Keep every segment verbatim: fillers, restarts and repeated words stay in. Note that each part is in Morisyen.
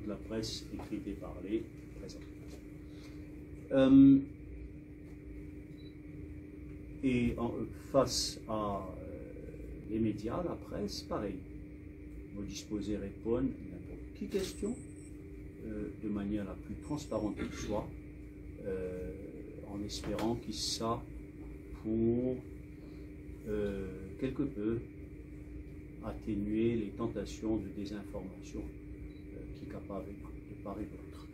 La presse écrite et parlée, présent. Euh, et en, face à, euh, les médias, la presse, pareil. Mo dispoze reponn ninport ki kestion, euh, de manière la plus transparente qui soit, euh, en espérant ki sa pou, euh, quelque peu atténuer les tentations de désinformation, euh, ki kapav ena de part et d'autre.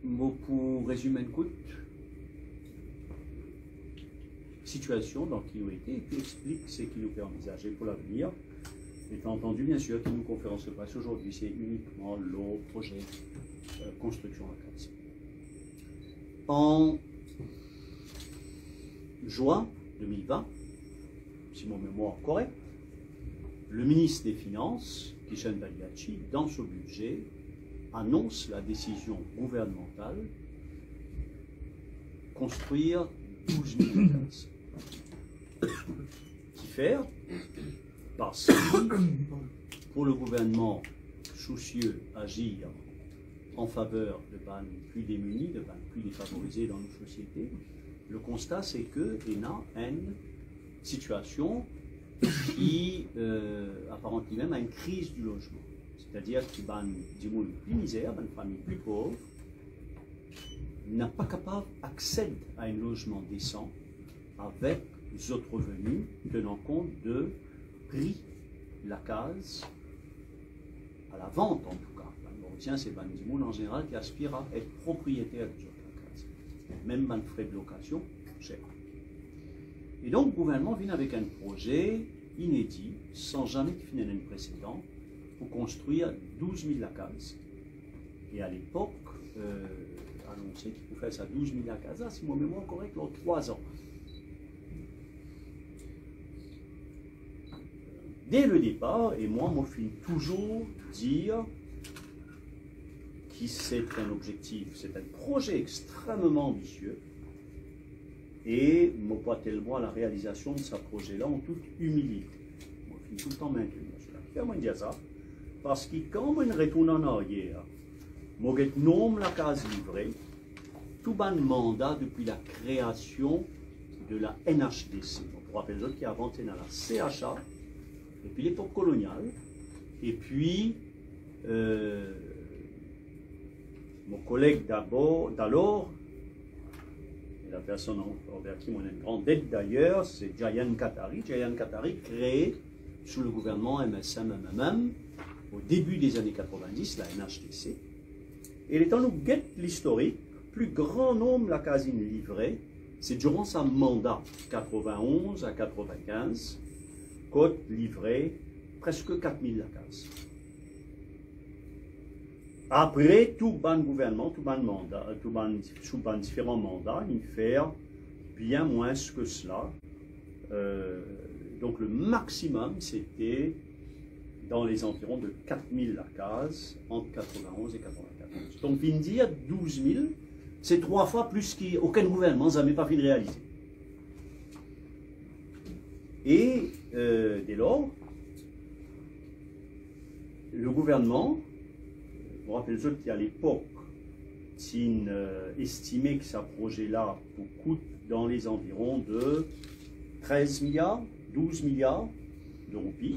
Mo pou rezime enn kout situasion dan ki nou ete, epi explik seki nou pe anvizaze pou lavenir. Etan antandi, bien sir, ki nou konferans de presse ozordi, se inikman lor proze, euh, konstriksion lakaz. An juin deux mille vingt, si mon mémoire est correcte, le ministre des Finances, Kishen Pattayee, dans son budget, annonce la décision gouvernementale construire douze mille cases. Kifer? Parski pou le gouvernement soucieux agir en faveur de bann pli demini, de bann pli defavorize dan nou sosiete, le konsta se ke ena enn situasion ki, euh, aparant limem a enn kriz di lozman. Setadir ki bann dimoun pli mizer, bann fami pli pov, napa kapav aksed a enn lozman desan avek zot reveni, tenan kont de pri lakaz a lavant, antouka. Bann Morisien, se bann dimoun an zeneral ki aspir a et propriyeter de zot lakaz. Mem bann fre de lokasion, ser. E donk, gouvernman vinn avek enn proze inedi, san zame ki finn ena enn presedan, pou konstrir douz mil lakaz. E alepok, euh, anonse ki pou fer sa douz mil lakaz la, si mo memwar korek, lor trwa an. Dès le départ, e mwa, mo finn touzour dir ki se enn objektif, se enn proze extrememan anbisie, e mo pou atel mwa larealizasion de sa proze la an tout imilite. Mo finn toultan minteni sa. Fer mwa dir sa, parski kan mo retourn an aryer, mo get nonb lakaz livre, tou bann manda depi lakreasion de la N H D C. Donk, pou rapel zot ki avan ti ena la C H A, depi lepok kolonial, epi, euh, mo koleg dabor, dalor, e la personn anver ki mo ena enn gran det dayer, se Jayant Khatari. Jayant Khatari kree sou le gouvernman M S M M M M, o debi de zane katrovin-dis, la N H D C. E letan nou get listorik, pli gran nonb lakaz inn livre, se diran sa manda katrovin-onz a katrovin-kinz, kot livre preske kat mil lakaz. Apre, tou bann gouvernman, tou bann manda, tou bann, sou bann diferan manda, inn fer bien mwins ke sela. Euh, donk, le maximum, c'était dans les environs de kat mil lakaz ant katrovin-onz e katrovin-katorz. Donk, vinn dir douz mil, se trwa fwa plis ki okenn gouvernman zame pa finn realize. E, euh, dès lors, le gouvernman, mo rapel zot ki alepok, ti'n, euh, estime ki sa proze la pou kout dan les environs de trez miliar, douz miliar de roupi.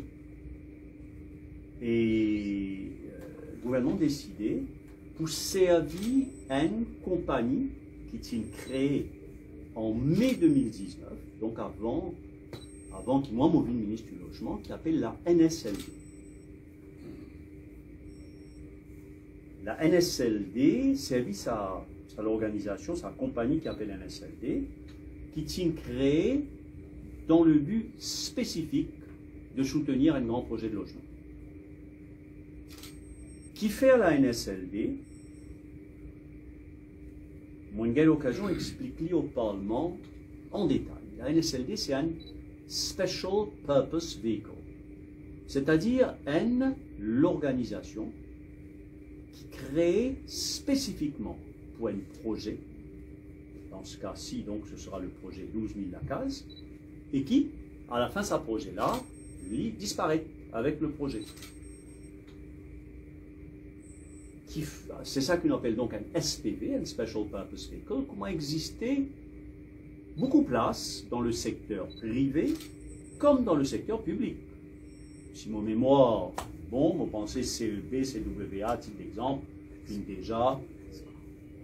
E, euh, gouvernman deside pou servi enn konpagni ki ti'n kree an me de mil diznef, donk avan, avan ki mwa mo vinn minis di lozman, ki apel la N S L D. La N S L D, servi sa, sa lorganizasion, sa konpagni ki apel N S L D, ki ti'n kree dan le bi spesifik de soutenir enn gran proze de lozman. Kifer la N S L D? Mo'nn gagn lokazion explik li o Parlman an detay. La N S L D, se enn Special Purpose Vehicle, setadir enn lorganizasion ki kree spesifikman pou enn proze. Dan se ka si, donk, se sera le proze douz mil lakaz, e ki, a la fin, sa proze la, li disparet avek le proze. Ki f-, c'est ça qu'on appelle donc un S P V, un Special Purpose Vehicle, kouma existe boukou plas dan le sekter prive kom dan le sekter piblik. Si mo memwar bon, mo panse C E B, C W A, tit dexanp, finn deza,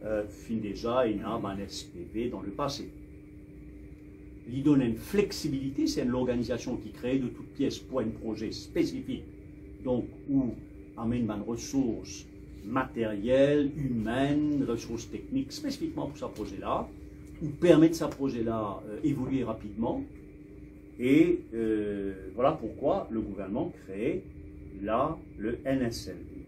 euh, finn deza ena bann S P V dan le pase. Li donn enn fleksibilite, se enn lorganizasion ki kree de tout pies pou enn proze spesifik. Donk, ou amenn bann resours materyel, imenn, resours teknik spesifikman pou sa proze la, ou permet sa proze la, euh, evolie rapidman. E, euh, vwala poukwa le gouvernman kree la le N S L D.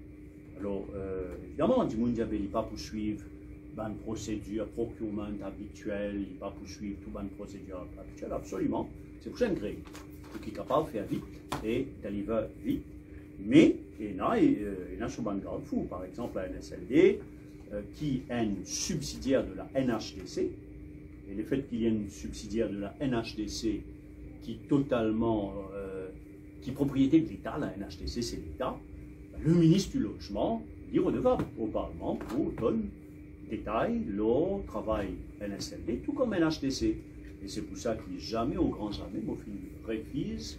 Alor, euh, evidaman, dimoun dir, be, li pa pou swiv bann prosedir procurement abitiel, li pa pou swiv tou bann prosedir abitiel, absoliman. Se pou sa enn kree, pou ki kapav fer vit e deliver vit. Me ena, euh, ena so bann gardfou. Par exanp, la N S L D, euh, ki enn sibsidier de la N H D C, e lefet ki li enn sibsidier de la N H D C ki totalman, euh, ki propriete de Leta, la N H D C se Leta, le minis di lozman, li redevab o Parlman pou donn detay lor travay N S L D, tou kom N H D C. E se pou sa ki zame o gran zame, mo finn refiz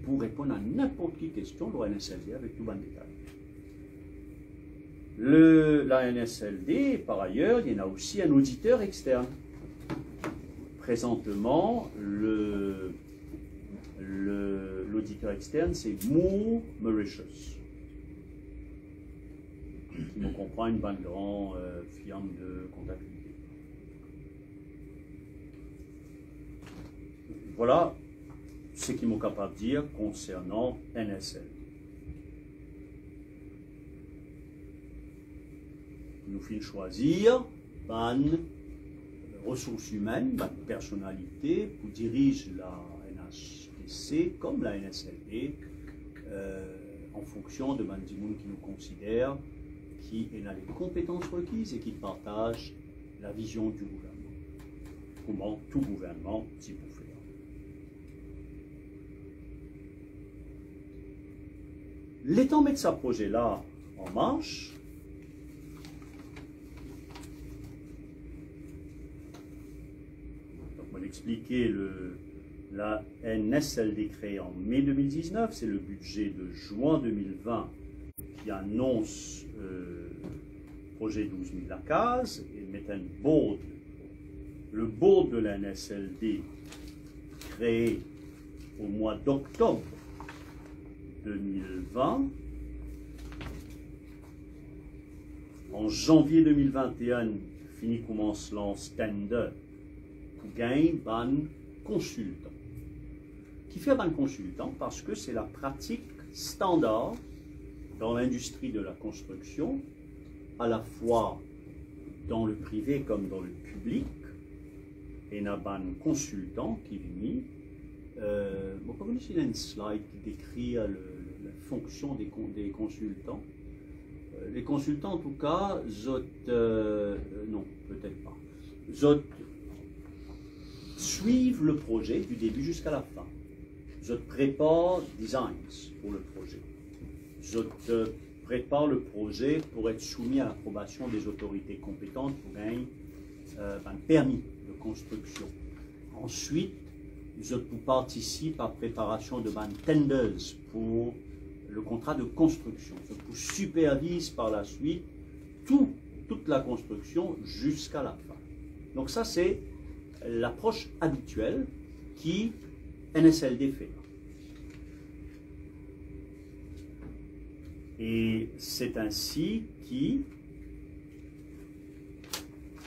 pou reponn a ninport ki kestion lor N S L D avek tou bann detay. Le, la N S L D, par ayer, li ena osi enn oditer extern. Prezanteman, le, le, loditer extern, se Moore Merichos, ki mo konpran enn bann gran, euh, firm de kontabilite. Vwala seki mo kapav dir konsernan N S L. Nou finn swazir bann resours imenn, bann personalite pou diriz la N H D C kom la N S L D, euh, an fonksion de bann dimoun ki nou konsider ki ena le konpetans rekiz e ki partaz la vizion di gouvernman, kouma tou gouvernman ti pou fer. Letan met sa proze la an mars, donk, mo explike le, la N S L D kree an me de mil diznef, se le bidze de zwin de mil vin ki anons, euh, proze douz mil lakaz e met enn board. Le board de la N S L D kree o mwa doktob de mil vin. An zanvie de mil vin e enn, fini koumans lans tender pou gagn bann konsiltan. Kifer bann konsiltan? Parski se la pratik standar dan lindistri de la konstriksion, alafwa dan le prive kom dan le piblik. Ena bann konsiltan ki vini. Euh, mo pa kone si ena enn slide ki dekrir le, le, la fonksion de kon-, de konsiltan. Euh, le konsiltan, antouka, zot, euh, euh, non, petet pa. Zot swiv le proze di debi ziska lafin. Zot prepar designs pou le proze. Zot, euh, prepar le proze pou et soumi a laprobasion de zotorite konpetant pou gagn, euh, bann permi de konstriksion. Answit, zot pou partisip a preparasion de bann tenders pou le kontra de konstriksion. Zot pou siperviz par laswit tou, tout la konstriksion ziska lafin. Donk sa, se lapros abitiel ki N S L D fer. E se ensi ki,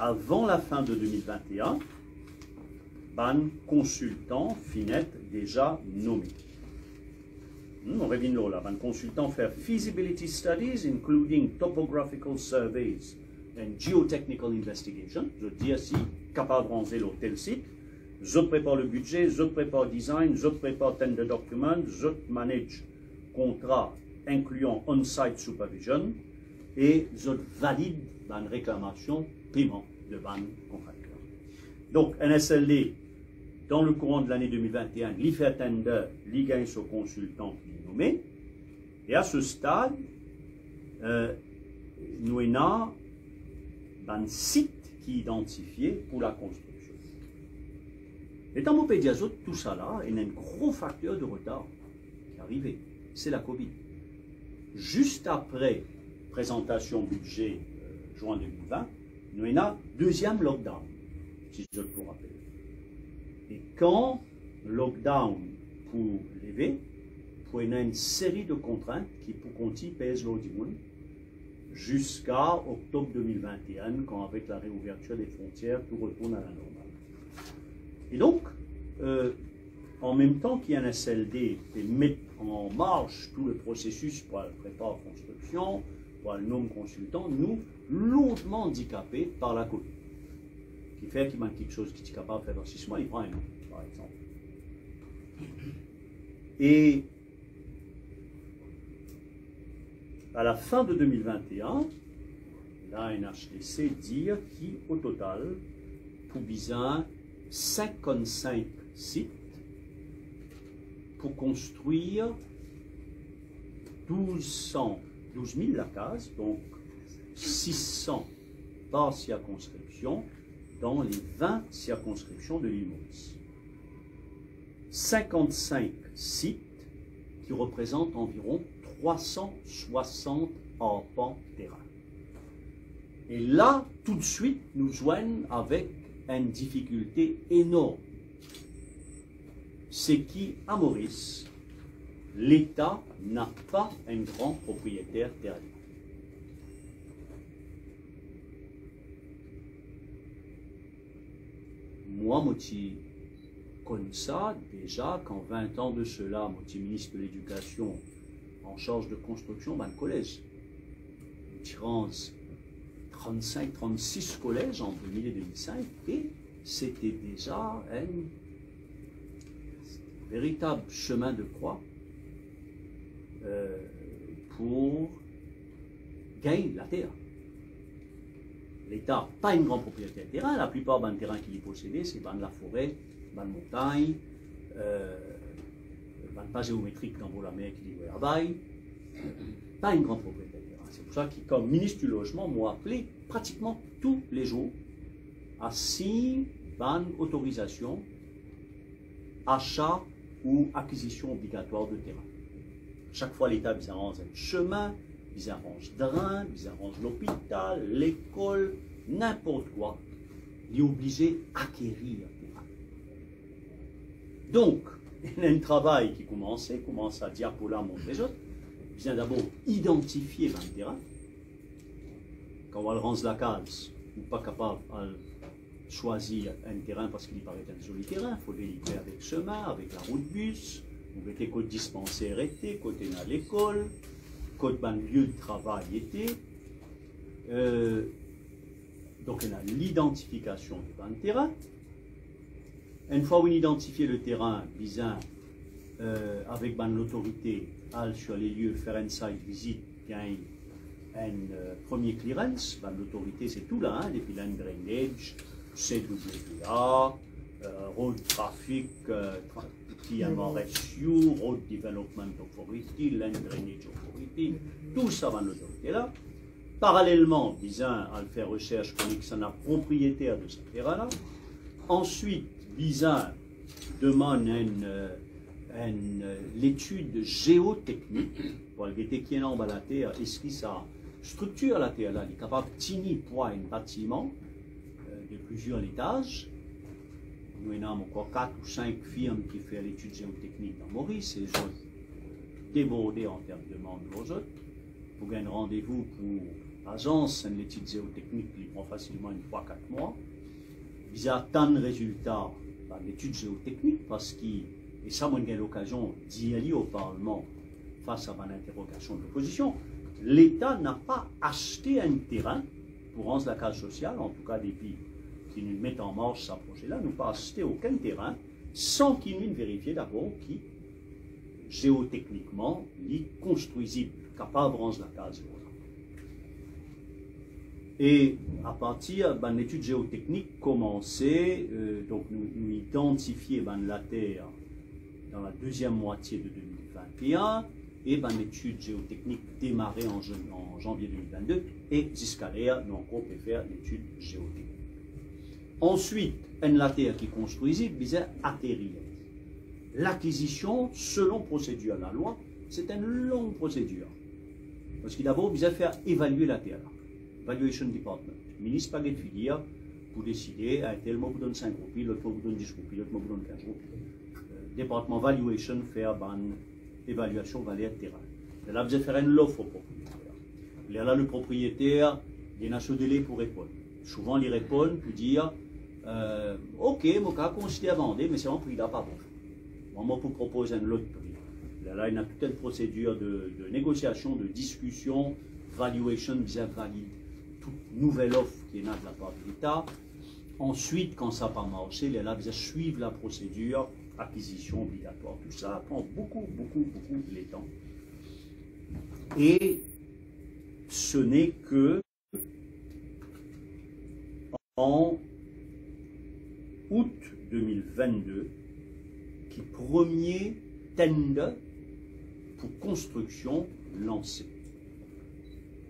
avan lafin de de mil vin e enn, bann konsiltan finn et deza nome. Hmm, nou revinn lor la, bann konsiltan fer feasibility studies, including topographical surveys and geotechnical investigation. Zot dir si kapav ranze lor tel sit, zot prepar le bidze, zot prepar design, zot prepar tender document, zot manage kontra, inklian on-site supervision, e zot valid bann reklamasion peman de bann kontrakter. Donk, N S L D, dan le kouran de lane de mil vin e enn, li fer tender, li gagn so konsiltan ki li nome. E a se stad, euh, Nou ena bann sit ki idantifie pou lakonstriksion. Letan mo pe dir zot tousala, ena enn gro fakter de retar ki arive, se la Covid. Zis apre prezantasion bidze, euh, zwin de mil vin, nou ena deziem lockdown, si zot pou rapel. E kan lockdown pou leve, pou ena enn seri de kontrint ki pou kontign pez lor dimoun, ziska oktob de mil vin e enn, kan avek la reouvertir de frontier, tou retourn a la normal. E donk, euh, an mem tan ki N S L D pe met an mars tou le prosesis pou al prepar konstriksion, pou al nom konsiltan, nou lourdman andikape par la Covid. Ki fer ki bann kiksoz ki ti kapav fer dan sis mwa, li pran enn an, par exanp. E a la fin de de mil vin e enn, la N H T C dir ki o total pou bizin sinkant-sink sit pou konstrir douz san, douz mil lakaz, donk sis san par sirkonskripsion, dan le vin sirkonskripsion de Lil Moris. Sinkant-sink sit ki reprezant anviron trwa san swasant arpan terin. E la, toutswit, nou zwinn avek enn difikilte enorm. Se ki a Moris, Leta napa enn gran propriyeter terin. Mwa, mo ti konn sa deza, kan vin an de sela, mo ti minis de Ledikasion an sarz de konstriksion bann kolez. Mo ti ranz trannsink, trannsis kolez an de mil e de mil sink, e sete deza enn veritab semin de krwa, euh, pou gagn later. Leta pa enn gran propriyeter terin, laplipar bann terin ki li posede, se bann lafore, bann montagn, euh, bann pa zeometrik dan bor lamer ki li louwe a bay, pa enn gran propriyeter terin. Se pou sa ki, kom minis di lozman, mo apele pratikman toulezour a sign bann otorizasion asa ou akizision obligatwar de terin. Sak fwa Leta bizin ranz enn semin, bizin ranz drin, bizin ranz lopital, lekol, ninport kwa, li oblize akerir terin. Donk, enn travay ki koumanse, kouma sa diapo la montre zot, bizin dabor idantifie bann terin. Kan ou al ranz lakaz, ou pa kapav al swazir enn terin parski li paret enn zoli terin, fode li pe avek semin, avek larout bis, ou gete kot dispanser ete, kot ena lekol, kot bann lie de travay ete. Euh, donk, ena lidantifikasion de bann terin. Enn fwa ou idantifie le terin, bizin, euh, avek bann lotorite, al sur les lieux, fer enn site visit, gagn enn, euh, premie clearance, bann lotorite, se tou la, hein, depi Land Drainage, C W A, euh, Road Traffic, euh, tra-, T M R S U, Road Development Authority, Land Drainage Authority, tou sa bann lotorite la. Paralelman, bizin al fer resers, kone kisannla propriyeter de sa terin la. Answit, bizin demann enn, euh, enn, euh, letid zeoteknik pou al gete ki ena anba later, eski sa striktir later la, li kapav tini pwa enn batiman, euh, de plizier letaz. Nou ena, mo krwar, kat ou sink firm ki fer letid zeoteknik dan Moris, e zot deborde an term demann lor zot. Pou gagn randevou pou azans, enn letid zeoteknik, li pran fasilman enn trwa, kat mwa. Bizin atann rezilta bann letid zeoteknik, parski, e sa, mo gagn lokazion dir li o Parlman, fas a bann interogasion de lopozision, Leta napa aste enn terin pou ranz lakaz sosial, antouka depi ki nou met an mars sa proze la, nou pa aste okenn terin san ki nou verifie dabor ki zeoteknikman li konstrizib, kapav ranz lakaz lor la. E apartir bann letid zeoteknik koumanse, euh, donk nou, nou idantifie bann later dan la deziem mwatie de de mil vin e enn, e bann etid zeoteknik demare an jan-, an zanvie de mil vennde, e ziska ler nou ankor pe fer letid zeoteknik. Answit, enn later ki konstrizib bizin aterir. Lakizision, selon prosedir lalwa, se enn long prosedir. Parski dabor bizin fer evalie later la. Valuation Department. Minis pa get figir pou deside, enn tel mo pou donn sink roupi, lot mo pou donn dis roupi, lot mo pou donn kinz roupi. Euh, departman valuation fer bann evaliasion valer terin. Lerla bizin fer enn lof o propriyeter. Lerla le propriyeter, li ena so dele pou reponn. Souvan li reponn pou dir, euh, ok, mo kapav konsider vande, me selman pri la pa bon. Mwa, mo pou propoz enn lot pri. Lerla ena tou enn prosedir de, de negosiasion, de diskision, valuation, bizin valid tou nouvel lof ki ena de lapar de Leta. Answit, kan sa pa marse, lerla bizin swiv laprosedir akizision obligatwar. Tou sa pran boukou, boukou, boukou letan. E se n'est que an out de mil vennde ki premie tender pou konstriksion lanse.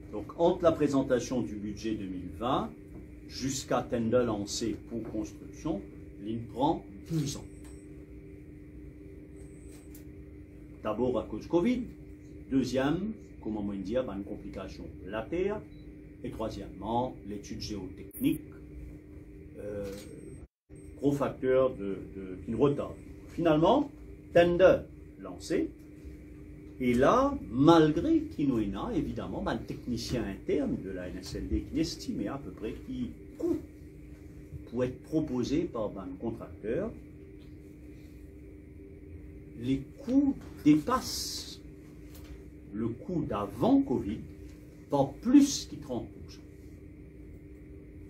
Donk, ant laprezantasion di bidze de mil vin ziska tender lanse pou konstriksion, li pran douz an. Dabor akoz Covid, deziem, kouma mo inn dir, bann konplikasion later, e trwazieman, letid zeoteknik, euh, gro fakter de, de, ki retarde. Finalman, tender lanse, e la, malgre ki nou ena, evidaman, bann teknisien intern de la N S L D ki estime apepre ki kou pou et propoze par bann kontrakter, le kou depas le kou davan Covid par plis ki trant poursan.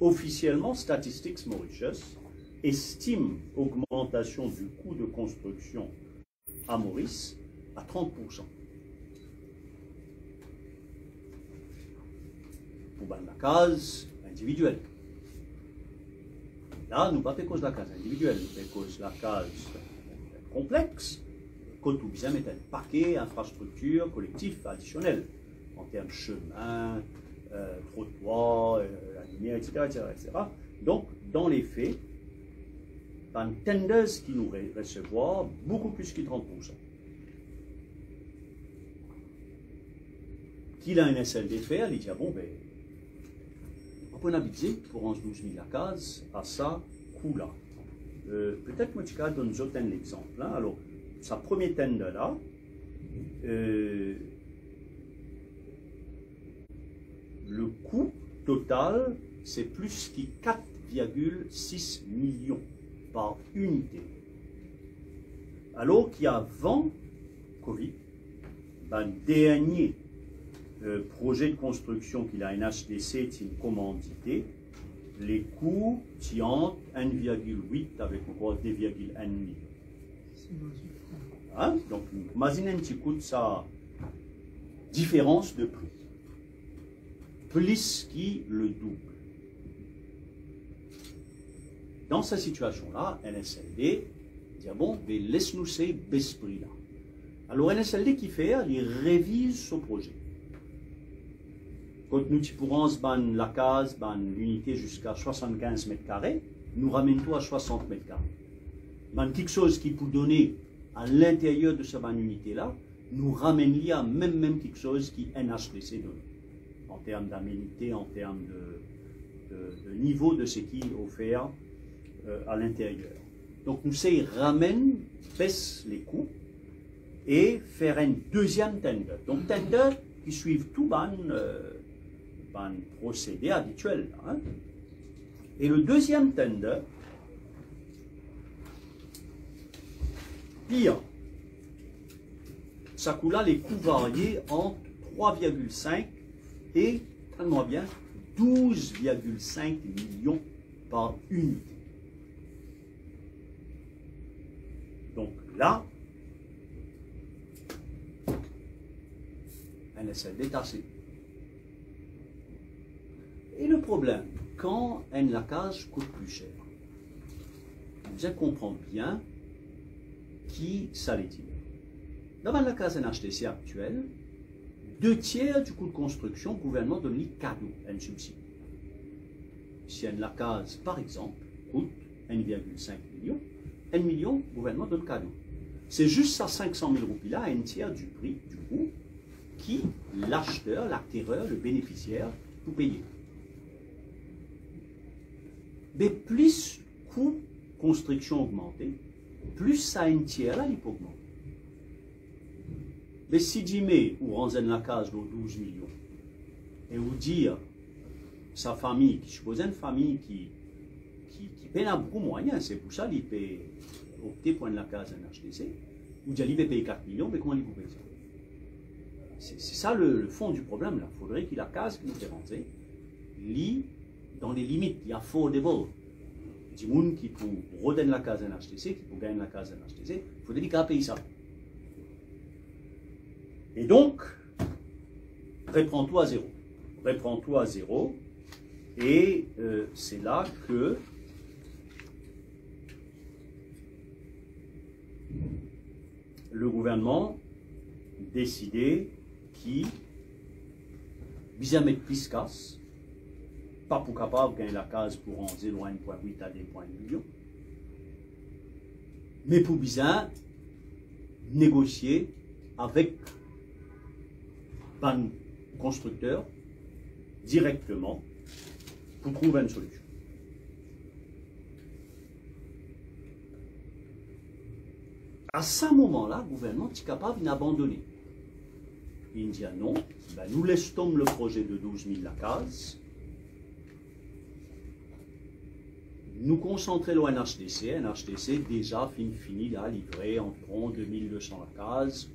Ofisielman, Statistics Mauritius estim ogmantasion di kou de konstriksion a Moris a trant poursan. Pou bann lakaz individiel. La, nou pa pe koz lakaz individiel, nou pe koz lakaz konplex, kot ou bizin met enn pake infrastriktir kolektif adisionel, an term semin, euh, trotwar, euh, lalimier, et cetera, et cetera, et cetera. Donk, dan le fe, bann tenders ki nou re-, resevwar, boukou plis ki trant poursan. Ki la N S L D fer, li dir, bon, be, nou pa pou ena bidze pou ranz douz mil lakaz a sa kou la. Euh, petet mo ti kav donn zot enn lexanp, hein. Alor, sa premie tender la, euh, le kou total, se plis ki kat virgil sis milion par inite. Alor ki avan Covid, bann dernie, euh, proze de konstriksion ki la N H D C ti komandite, le kou ti ant enn virgil wit avek ankor de virgil enn milion. Hein? Donk, imazinn enn ti kout sa diferans de pri. Plis ki le doub. Dan sa sitiasion la, N S L D dir, bon, be les nou sey bes pri la. Alor, N S L D ki fer? Li reviz so proze. Kot nou ti pou ranz bann lakaz, bann linite ziska swasannkinz met kare, nou ramenn tou a swasant met kare. Bann kiksoz ki pou done a linteryer de sa bann inite la, nou ramenn li a mem, mem kiksoz ki N H D C done, an term d'amenite, an term de, de, de nivo de seki ofer, euh, a linteryer. Donk, nou sey ramenn, bes le kou e fer enn deziem tender. Donk, tender ki swiv tou bann, euh, bann prosede abitiel la, hein. E le deziem tender, pir. Sa kou la, le kou varie ant trwa virgil sink e, tann mwa bien, douz virgil sink milion par inite. Donk la, N S L D tase. E le problem, kan enn lakaz kout pli ser, bizin konpran bien ki sa le dir. Dan bann lakaz N H T C aktiel, de tier di kou de konstriksion, gouvernman donn li kado, enn sibsid. Si enn lakaz, par exanp, kout enn virgil sink milion, enn milion, gouvernman donn kado. Se zis sa sink san mil roupi la, enn tier di pri, di kou, ki lachteter, lakerer, le benefisier pou peye. Me plis kou konstriksion ogmante, plis sa enn tier la, li pou ogmante. Me si dime ou ranz enn lakaz lor douz milion, e ou dir sa fami, ki sipoze enn fami ki, ki, ki pena boukou mwayin, se pou sa li pe opte pou enn lakaz N H T C, ou dir li pe pey kat milion, me kouma li pou pey sa? Se, se sa le, le fon di problem la. Fodre ki lakaz ki nou pe ranze, li dan le limit, li affordable. Dimoun ki pou rod enn lakaz N H T C, ki pou gagn enn lakaz N H T C, fodre li kapav pey sa. E donk, repran tou a zero. Repran tou a zero. E, euh, se la ke le gouvernman deside ki bizin met plis kas, pa pou kapav gagn lakaz pou ranze lor enn pwin wit a de pwin enn milion, me pou bizin negosie avek bann konstrikter direkteman pou trouv enn solision. A sa moman la, gouvernman ti kapav inn abandone. Inn dir non, be nou les tom le proze de douz mil lakaz. Nou konsantre lor N H T C. N H T C deza finn fini la, livre anviron de mil de san lakaz.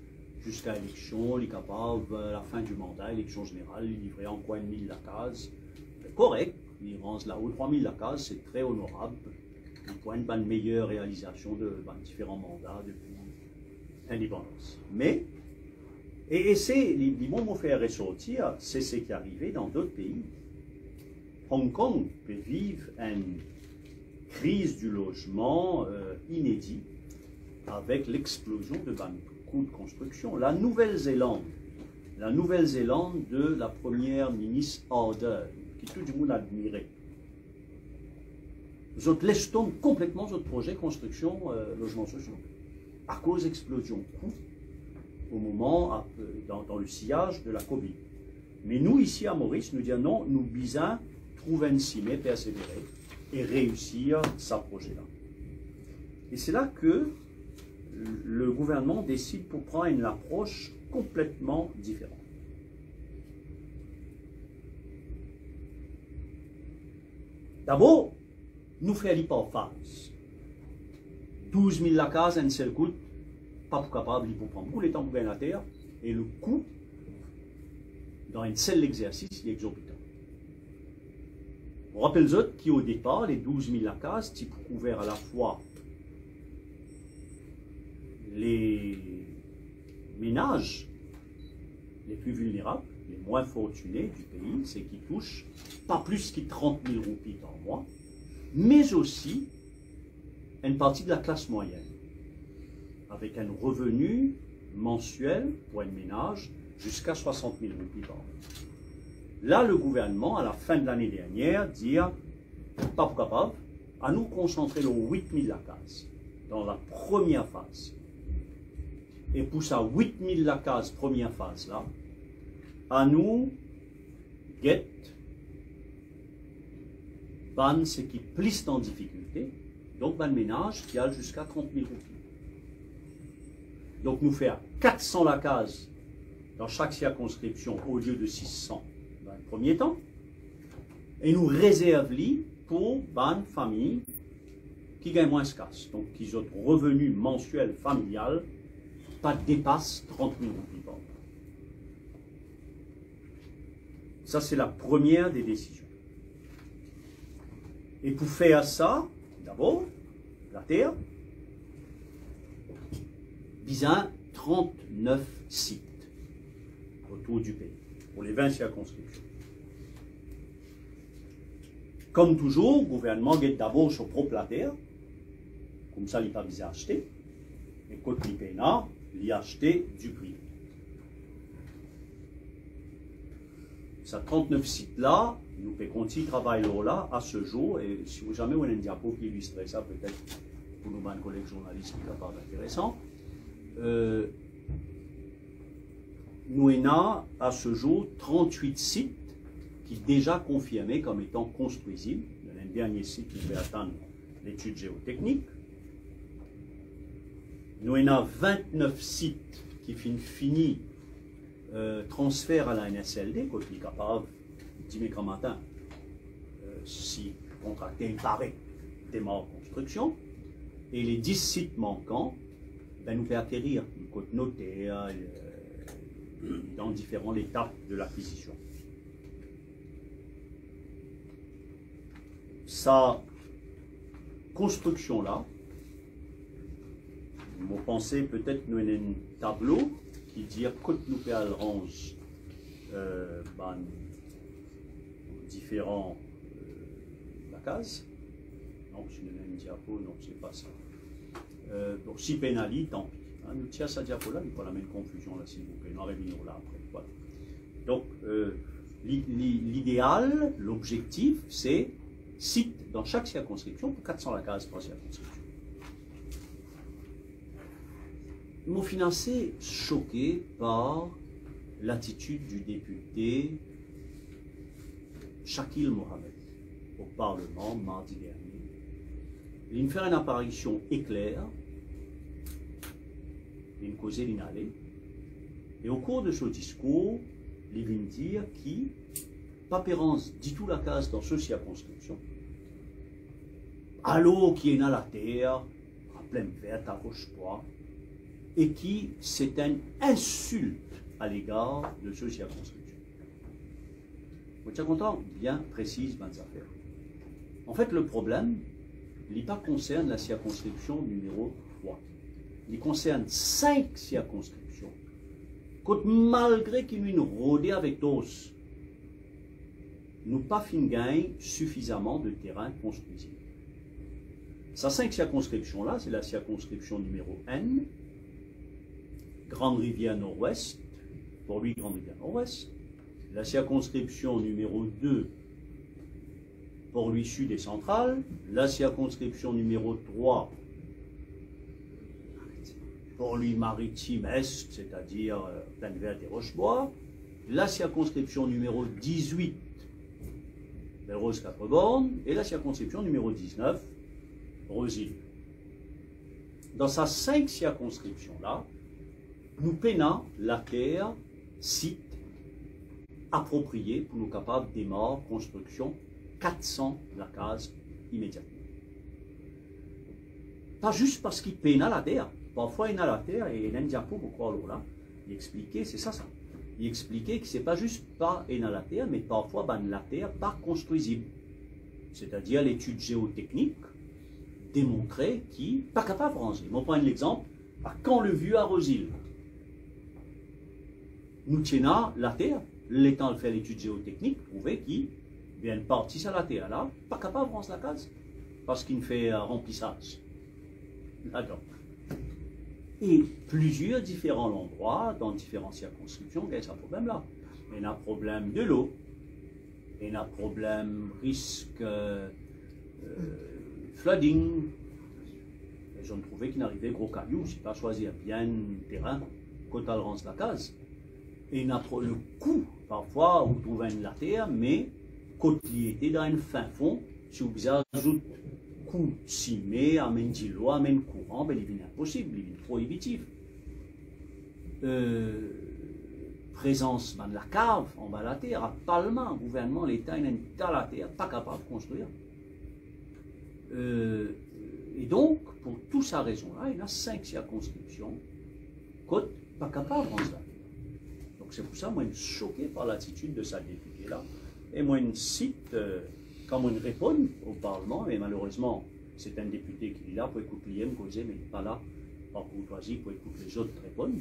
Ziska eleksion, li kapav, euh, lafin di manda, eleksion zeneral, li livre ankor enn mil lakaz. Korek, li ranz la-o trwa mil lakaz, se tre onorab. Li pou enn bann meyer realizasion de bann diferan manda depi lindepandans. Me, e, e se, li, li mo, mo fer resortir, se seki arive dan dot pei. Hong Kong pe viv enn kriz di lozman, euh, inedi avek lexplozion de bann kou de konstriksion. La Nouvel Zeland, la Nouvel Zeland de la Première Ministre Ardern, ki tou dimoun admire. Zot les tom konpletman zot proze konstriksion, euh, lozman sosio akoz explosion kou o moman, ap-, dan, dan le siyaz de la covid. Me nou, isi a Moris, nou dir non, nou bizin trouv enn sime, persevere e reisir sa proze la. E se la ke le gouvernman desid pou pran enn lapros konpletman diferan. Dabor, nou fer li par faz. Douz mil lakaz enn sel kout, pa pou kapav, li pou pran boukou letan pou gagn later, e le kou dan enn sel lexersis, li exorbitan. Mo rapel zot ki o depar, le douz mil lakaz ti pou kouver alafwa le menaz le pli vilnerab, le mwin fortine di pei, seki tous pa plis ki trant mil roupi par mwa, me osi enn parti de laklas mwayenn, avek enn reveni mansiel pou enn menaz ziska swasant mil roupi par mwa. La, le gouvernman, a lafin de lane dernier, dir, pa pou kapav, anou konsantre lor wit mil lakaz dan la premie faz. E pou sa wit mil lakaz premie faz la, anou get bann seki plis dan difikilte, donk bann menaz ki al ziska trant mil roupi. Donk nou fer kat san lakaz dan sak sirkonskripsion olie de sis san dan enn premie tan, e nou rezerv li pou bann fami ki gagn mwins kas, donk ki zot reveni mansiel familial pa depas trant mil roupi par mwa. Sa se la premie de desizion. E pou fer sa, dabor, later, bizin trant-nef sit otour di pei, pou le vin sirkonskripsion. Kom touzour, gouvernman get dabor so prop later, koumsa li pa bizin aste, e kot li pena, li aste du prive. Sa trant-nef sit la, nou pe kontign travay lor la, a se zour, e si zame ou ena enn diapo ki ilistre sa, petet pou nou bann koleg zournalis, li kapav interesan. Euh, nou ena, a se zour, trant-wit sit ki deza konfirme kom etan konstrizib. Ena enn dernie sit ki pe atann letid zeoteknik. Nou ena vintnef sit ki finn fini, euh, transfer a la N S L D, kot li kapav, dime gramatin, euh, si kontrakter inn pare, demar konstriksion. E le dis sit mankan, be, nou pe akerir, kot noter, euh, dan diferan letap de lakizision. Sa konstriksion la, mo panse petet nou ena enn tablo ki dir kot nou pe al ranz, euh, bann diferan, euh, lakaz. Non, si nou ena enn diapo, non, se pa sa. Euh, bon, si pena li, tanpi. Hein, nou tir sa diapo la, li pou al amenn konfizion la, silvouple. Nou a revinn lor la apre. Vwala. Donk, euh, li-, li-, lideal, lobzektif, se sit dan sak sirkonskripsion, pou kat san lakaz par sirkonskripsion. Mo finn ase soke par latitid di depite Shakil Mohammed o Parleman mardi dernie. Li'nn fer enn aparision ekler, li'nn koze, li'nn ale, e o kour de so diskour, li vinn dir ki pa pe ranz ditou lakaz dan so sirkonskripsion, alor ki ena later a Plaine Verte, a Roche Bois, e ki se enn insilt a legar de so sirkonskripsion. Mo ti a kontan bien presiz bann zafer. Anfet, le problem, li pa konsern la sirkonskripsion nimero trwa. Li konsern sink sirkonskripsion. Kot malgre ki nou inn rode avek Toos, nou pa finn gagn sifizaman de terin konstrizib. Sa sink sirkonskripsion la, se la sirkonskripsion nimero enn, Grande Rivière Nord-Ouest, Port-Louis Grande Rivière Nord-Ouest, la sirkonskripsion nimero de, Port-Louis Sud e Santral, la sirkonskripsion nimero trwa, Port-Louis Maritime Est, c'est-à-dire, euh, Plaine Verte et Roche-Bois, la sirkonskripsion nimero diz-wit, Belle-Rose Quatre-Bornes, e la sirkonskripsion nimero diz-nef, Rose-Île. Dan sa sink sirkonskripsion la, nou pena later, sit apropriye pou nou kapav demar konstriksion kat san lakaz imediatman. Pa zis parski pena later, parfwa ena later, e ena enn diapo pou krwar lor la, li explike, se sa, sa. Li explike ki se pa zis pa ena later, me parfwa bann later pa konstrizib. Setadir letid zeoteknik demontre ki pa kapav ranze. Mo pran enn lexanp, a Camp-le-Vieux a Rose-Île. Nou ti ena later, letan al fer letid zeoteknik, trouve ki, be, enn parti sa later la, pa kapav ranz lakaz, parski inn fer ranplisaz ladan. E plizier diferan landrwa, dan diferan sirkonskripsion, gagn sa problem la. Ena problem delo, ena problem risk, euh, euh, flooding. E zot inn trouve ki'nn arive gro kayou, si pa swazir bien terin kot al ranz lakaz. Ena pro-, le kou, parfwa ou trouv enn later, me kot li ete dan enn finfon, si ou bizin azout kou sime, amenn dilo, amenn kouran, be li vinn inposib, li vinn proibitif. Euh, prezans bann lakav anba later, a Palma, gouvernman, Leta, ena enn ta later, pa kapav konstrir. Euh, e donk, pou tou sa rezon la, ena sink sirkonskripsion kot pa kapav ranz later. Donk, se pou sa, mo soke par latitid de sa depite la. E mo sit, euh, kan mo reponn o Parleman, me malerezman, se enn depite ki li la pou ekout li mem koze, me li pa la, par kourtwazi, pou ekout lezot reponn.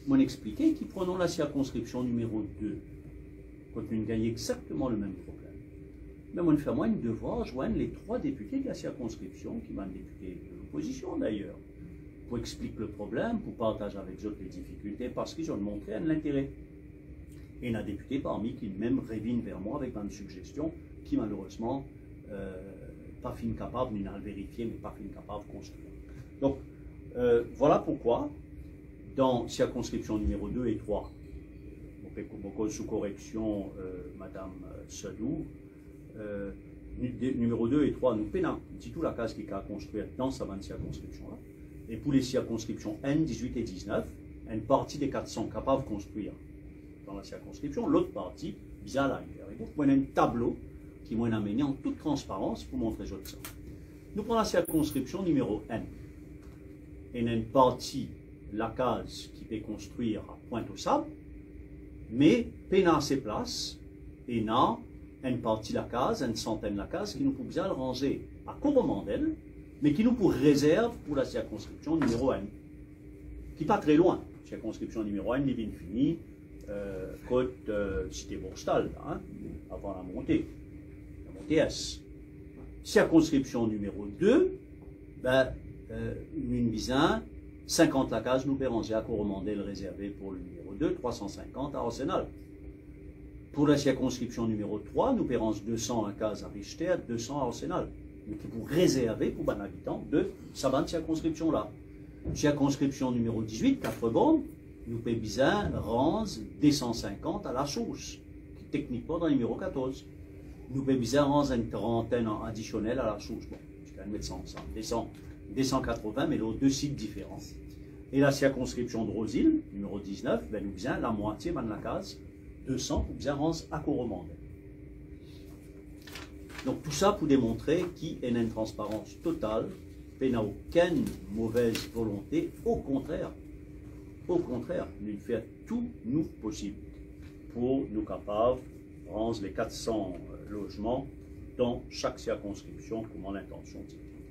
Mo explike ki, prenons la sirkonskripsion nimero de, kot nou gagn exakteman le mem problem. Me mo fer mwa enn devwar zwenn le trwa depite de la sirkonskripsion, ki bann depite de lopozision dayer. pou explik le problem, pou partaz avek zot le difikilte, parski zot montre enn lintere. Ena depite parmi ki mem revinn ver mwa avek bann sigzestion ki malerezman, euh, pa finn kapav, nou al verifie, me pa finn kapav konstrir. Donk, euh, vwala poukwa, dan sirkonskripsion nimero de e trwa, mo pe, mo koz sou koreksion, euh, Madam, euh, Sardou, euh, ni-, de, nimero de e trwa, nou pena ditou lakaz ki kapav konstrir dan sa bann sirkonskripsion la. E pou le sirkonskripsion enn, dizwit e diznef, enn parti de kat san kapav konstrir dan la sirkonskripsion, lot parti bizin al ayer. E donk, mo ena enn tablo ki mo ena amenn an tout transparans pou montre zot sa. Nou pran la sirkonskripsion nimero enn. Ena enn parti lakaz ki pe konstrir a Pointe aux Sables, me pena ase plas, ena enn parti lakaz, enn santenn lakaz ki nou pou bizin al ranze a Koromandel, me ki nou pou rezerv pou la sirkonskripsion nimero enn, ki pa tre lwin. Sirkonskripsion nimero enn, li vinn fini, euh, kot, euh, Site Borstal, la, hein, avan lamonte, lamonte S. Sirkonskripsion nimero de, ben, euh, nou bizin sinkant lakaz nou pe ranze a Koromandel rezerve pou le nimero de, trwa san sinkant a Arsenal. Pou la sirkonskripsion nimero trwa, nou pe ranz de san lakaz a Richter, de san a Arsenal, me ki pou rezerve pou bann abitan de sa bann sirkonskripsion la. Sirkonskripsion nimero dizwit, Quatre-Bornes, nou pe bizin ranz de san sinkant a La Source, ki teknikman dan nimero katorz. Nou pe bizin ranz enn trantenn adisionel a La Source. Bon, ti kapav met sa ansam, de san, de san katrovin, me lor de sit diferan. E la sirkonskripsion Dro-Zil, nimero diznef, ben, nou bizin lamwatie bann lakaz, de san pou bizin ranz a Koromandel. Donk, tou sa pou demontre ki ena enn transparans total, pena okenn movez volonte, okontrer, okontrer, nou fer tou nou posib pou nou kapav ranz le kat san lozman dan sak sirkonskripsion, kouma lintansion ti ete.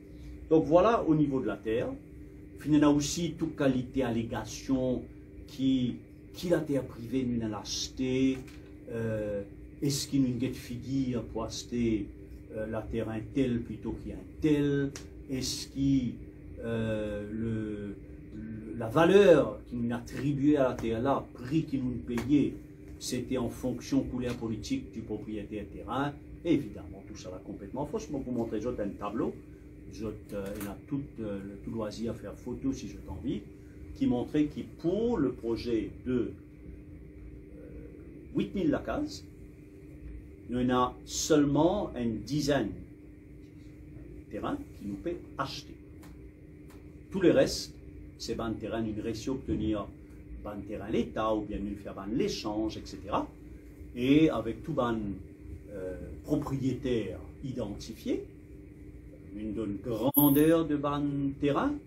Donk, vwala, o nivo de later, finn ena osi tou kalite alegasion ki, ki later prive nou inn al aste, euh, eski nou inn get figir pou aste, euh, later entel plito ki entel, eski, euh, le, le, lavaler ki nou atribie a later la, pri ki nou peye, sete an fonksion kouler politik di propriyeter terin. Evidaman, tou sa la konpletman fos. Mo pou montre zot enn tablo. Zot, euh, ena tou, euh, tou lwazir fer foto si zot anvi, ki montre ki pou le proze de, euh, wit mil lakaz, nou ena selman enn dizenn terin ki nou pe aste. Tou leres, se bann terin nou resi obtenir bann terin Leta oubien nou fer bann lesanz, et cetera. E avek tou bann, euh, propriyeter idantifie, nou donn grander de bann terin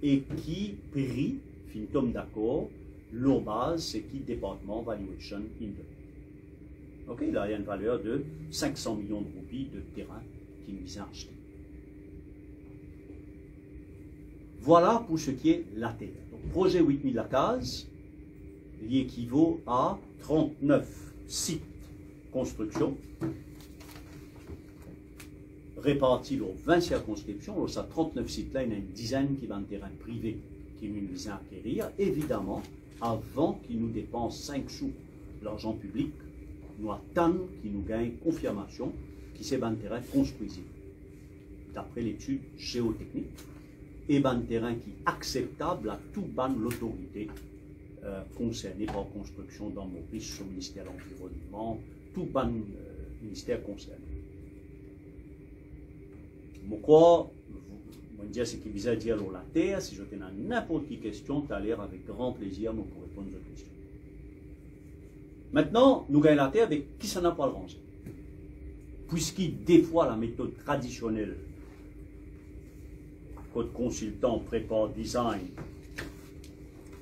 e ki pri finn tom dakor lor baz seki Departman Valuation inn donn. Ok, la, ena enn valer de sink san milion de roupi de terin ki nou bizin aste. Vwala pou seki later. Donk, proze wit mil lakaz, li ekivo a trantnef sit konstriksion, reparti lor vin sirkonskripsion. Lor sa trantnef sit la, ena enn dizenn ki bann terin prive ki nou bizin akerir. Evidaman, avan ki nou depans sink sou larzan piblik, nou atann ki nou gagn konfirmasion ki se bann terin konstriziv, dapre letid zeoteknik, e bann terin ki akseptab a tou bann lotorite, euh, konserne par konstriksion dan Moris, so Minister Lanvironnman, tou bann, euh, minister konserne. Mo krwar, mo dir seki bizin dir lor later, si zot ena ninport ki kestion, taler avek gran plezir mo pou reponn zot kestion. Aster nou gagn later, be kisannla pou al ranze? Pwiski defwa lametod tradisionel, kot konsiltan prepar design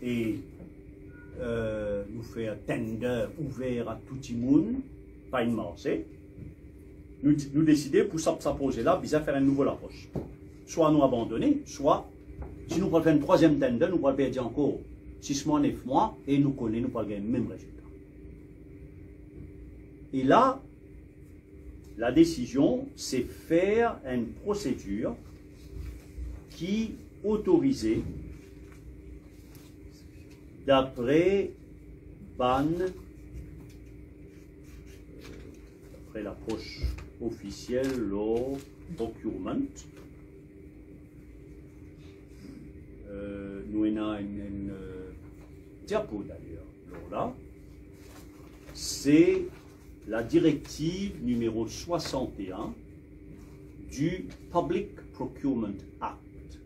e, euh, nou fer tender ouver a tou dimoun, pa inn marse, nou, nou deside pou sa, sa proze la bizin fer enn nouvo lapros. Swa nou abandone, swa, si nou pou al fer enn trwaziem tender, nou pou al perdi ankor sis mwa, nef mwa, e nou kone nou pou al gagn mem rezilta. E la, la desizion, se fer enn prosedir ki otorize Dapre bann, dapre lapros ofisiel lor procurement, euh, nou ena enn, enn, euh, diapo dayer lor la, se la directive numéro soixante et un du Public Procurement Act,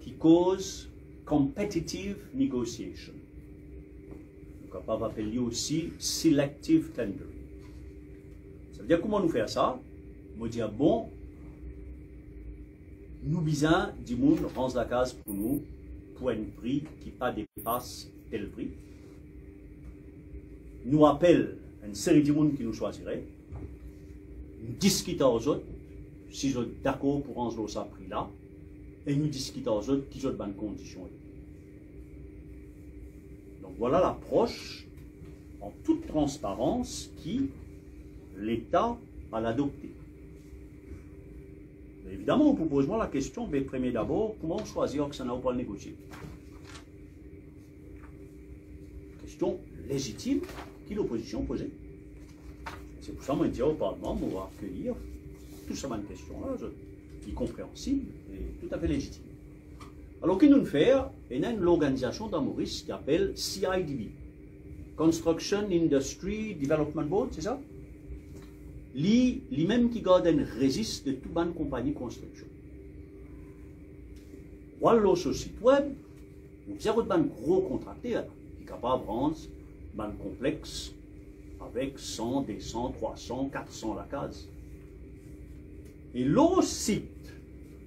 ki koz competitive negotiation. Nou kapav apel li osi selective tendering. Savedir kouma nou fer sa? Mo dir, bon, nou bizin dimoun ranz lakaz pou nou pou enn pri ki pa depas tel pri. Nou apel enn seri dimoun ki nou swazire, nou diskit ar zot si zot dakor pou ranz lor sa pri la, e nou diskit ar zot ki zot bann kondision. Donk, vwala lapros an tout transparans ki Leta al adopte. Me evidaman, ou pou poz mwa lakestion, be, premie dabor, kouma ou swazir ki sa ou pou al negosie? Kestion lezitim ki lopozision poze. Se pou sa mo dir o Parlman, mo va akeyi tou sa bann kestion la, zot, li konpreansib e toutafe lezitim. Alor, ki nou fer? Ena enn lorganizasion dan Moris ki apel C I D B, Construction Industry Development Board, se sa? Li, limem ki gard enn rezis de tou bann konpagni konstriksion. Ou al lor so sit web, ou bizin rod bann gro kontrakter ki kapav ranz bann konplex avek san, de san, trwa san, kat san lakaz. E lor sit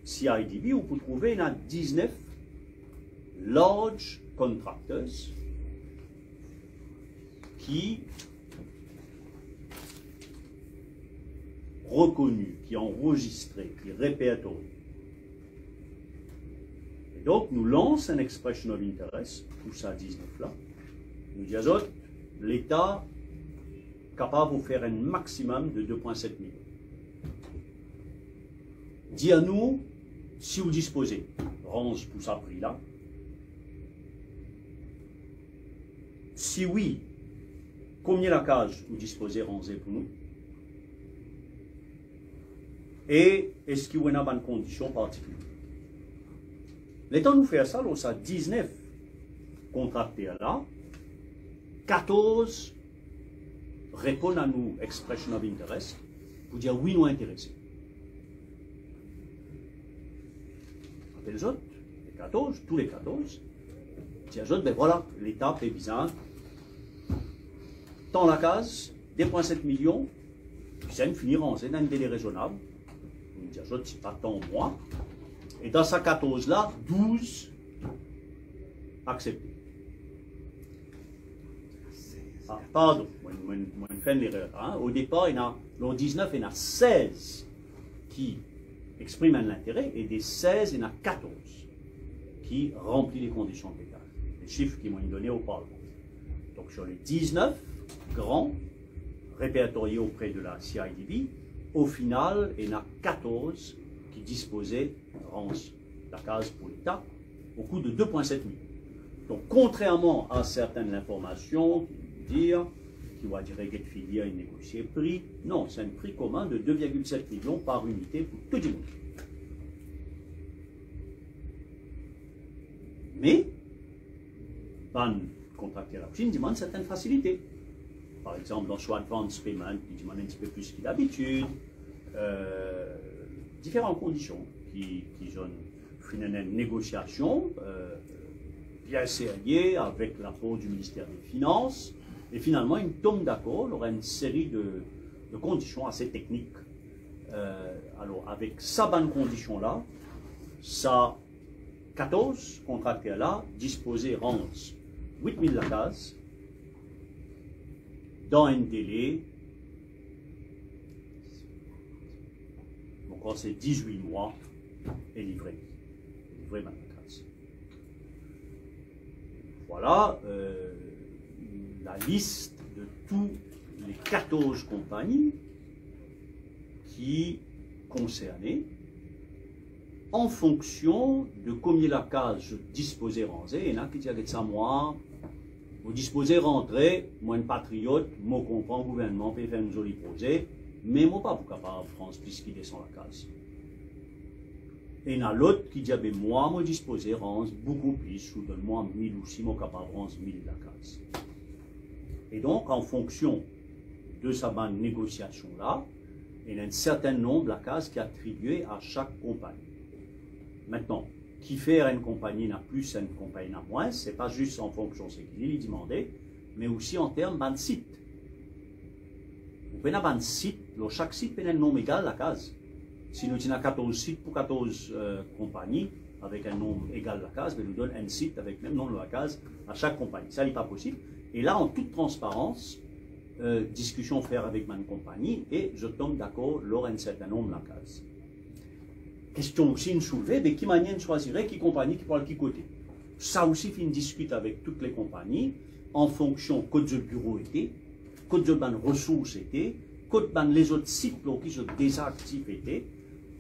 C I D B, ou pou trouve ena diznef large contractors ki rekoni, ki anrezistre, ki repertorie. E donk, nou lans enn expression of interest pou sa diznef la. Nou dir zot, Leta kapav ofer enn maximum de de pwin set milion. Dir nou si ou dispoze ranz pou sa pri la. Si wi, komie lakaz ou dispoze ranze pou nou? E eski ou ena bann kondision partikilie? Letan nou fer sa lor sa diznef kontrakter la, katorz reponn a nou expression of interest pou dir wi, nou interese. Apel zot, le katorz, tou le katorz, dir zot, be vwala, Leta pe bizin tan lakaz, de pwin set milion, bizin fini ranze dan enn dele rezonab. Nou dir zot, ti pa tan mwa. E dan sa katorz la, douz aksepte. Ah, pardon, mo, mo, mo fer enn lerer la, hein. O depar, ena, lor diznef, ena sez ki exprim enn lintere, e de sez, ena katorz ki ranpli le kondision de lekaz. Le sif ki mo done o Parlman. Donk, sur les dix-neuf grands répertoriés auprès de la C I D B, au final, ena katorz ki dispoze ranz lakaz pou Leta, o kou de de pwin set milion. Donk, kontrerman a sertenn linformasion ki dir ki ou a dir get filir, inn negosie pri, non, se enn pri komin de de virgil set milion par inite pou tou dimoun. Me bann kontrakter la osi inn dimann sertenn fasilite. Par exanp, dan so advance payment, li dimann enn tipe plis ki dabitid. Euh, diferan kondision ki, ki zot finn ena enn negosiasion, euh, bien serie avek laport di Minister de Finans, e finalman, inn tom dakor lor enn seri de, de kondision ase teknik. Euh, alor, avek sa bann kondision la, sa katorz kontrakter la dispoze ranz wit mil lakaz dan enn dele, mo krwar se dizwit mwa, e livre, livre bann lakaz. Vwala, euh, la liste de tou le katorz konpagni ki konserne an fonksion de komie lakaz zot dispoze ranze, ena ki dir, get sa mwa, mo dispoze rantre, mo enn patriot, mo konpran gouvernman pe fer enn zoli proze, me mo pa pou kapav ranz plis ki de san lakaz. Ena lot ki dir, be mwa, mo dispoze ranz boukou plis, ou donn mwa mil osi, mo kapav ranz mil lakaz. E donk, an fonksion de sa bann negosiasion la, ena enn sertin nonb lakaz ki atribie a sak konpagni. Aster, kifer enn konpagni ena plis, enn konpagni ena mwins, se pa zis an fonksion seki li, li dimande, me osi an term bann sit. Ou pena bann sit, lor sak sit pena enn nonb egal lakaz. Si nou ti ena katorz sit pou katorz, eh, konpagni, avek enn nonb egal lakaz, be nou donn enn sit avek mem nonb lakaz a sak konpagni. Sa, li pa posib. E la, an tout transparans, eh, diskision fer avek bann konpagni e zot tom dakor lor enn sertin nonb lakaz. Kestion osi inn soulve, be ki manier inn swazir ki konpagni ki pou al ki kote? Sa osi finn diskit avek tou le konpagni, an fonksion kot zot biro ete, kot zot bann resours ete, kot bann lezot sit lor ki zot deza aktif ete,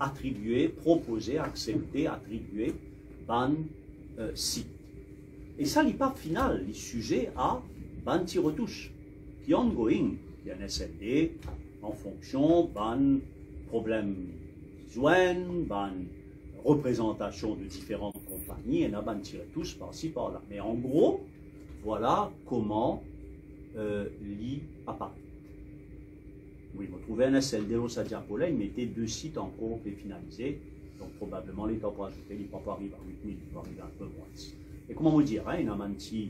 atribie, propoze, aksepte, atribie bann, eh, sit. E sa, li pa final, li size a bann ti retous ki ongoing, ki enn S L D, an fonksion bann problem ki zwenn, bann reprezantasion de diferan konpagni, ena bann ti retous parsi, parla. Me an gro, vwala kouma, eh, li aparet. Wi, mo trouve enn S L D lor sa diapo la, li mete de sit ankor pe finalize. Donk, probableman, letan pou azoute, li pa pou ariv a wit mil, li pou ariv a enn pe mwins. E kouma mo dir, hein, ena bann ti,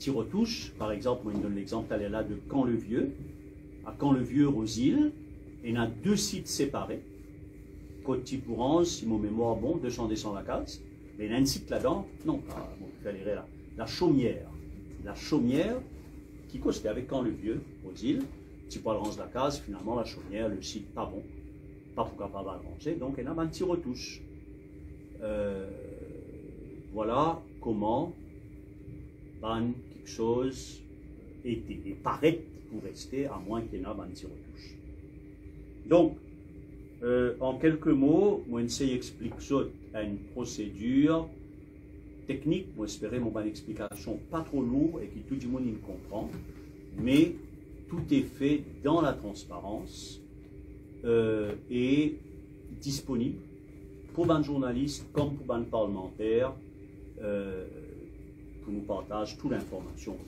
ti retous. Par exanp, mo inn donn lexanp taler la de Camp le Vieux. A Camp le Vieux, Rosil, ena de sit separe. Kot ti pou ranz, si mo memwar bon, de san, de san lakaz. Me ena enn sit ladan, non, pa, mo fer lerer la. La Chaumière. La Chaumière, ki koste avek Camp le Vieux, Rosil, ti pou al ranz lakaz, finalman, La Chaumière, le sit pa bon, pa pou kapav al ranze, donk ena bann ti retous. Eh, vwala kouma bann kiksoz ete e paret pou reste, amwin ki ena bann ti retous. Donk, eh, an kelke mo, mo inn sey explik zot enn prosedir teknik. Mo espere mo bann explikasion pa tro lour e ki tou dimoun inn konpran, me tou est fait dans la transparence, eh, e disponib pou bann zournalis kom pou bann parlmanter, eh, pou nou partaz tou linformasion.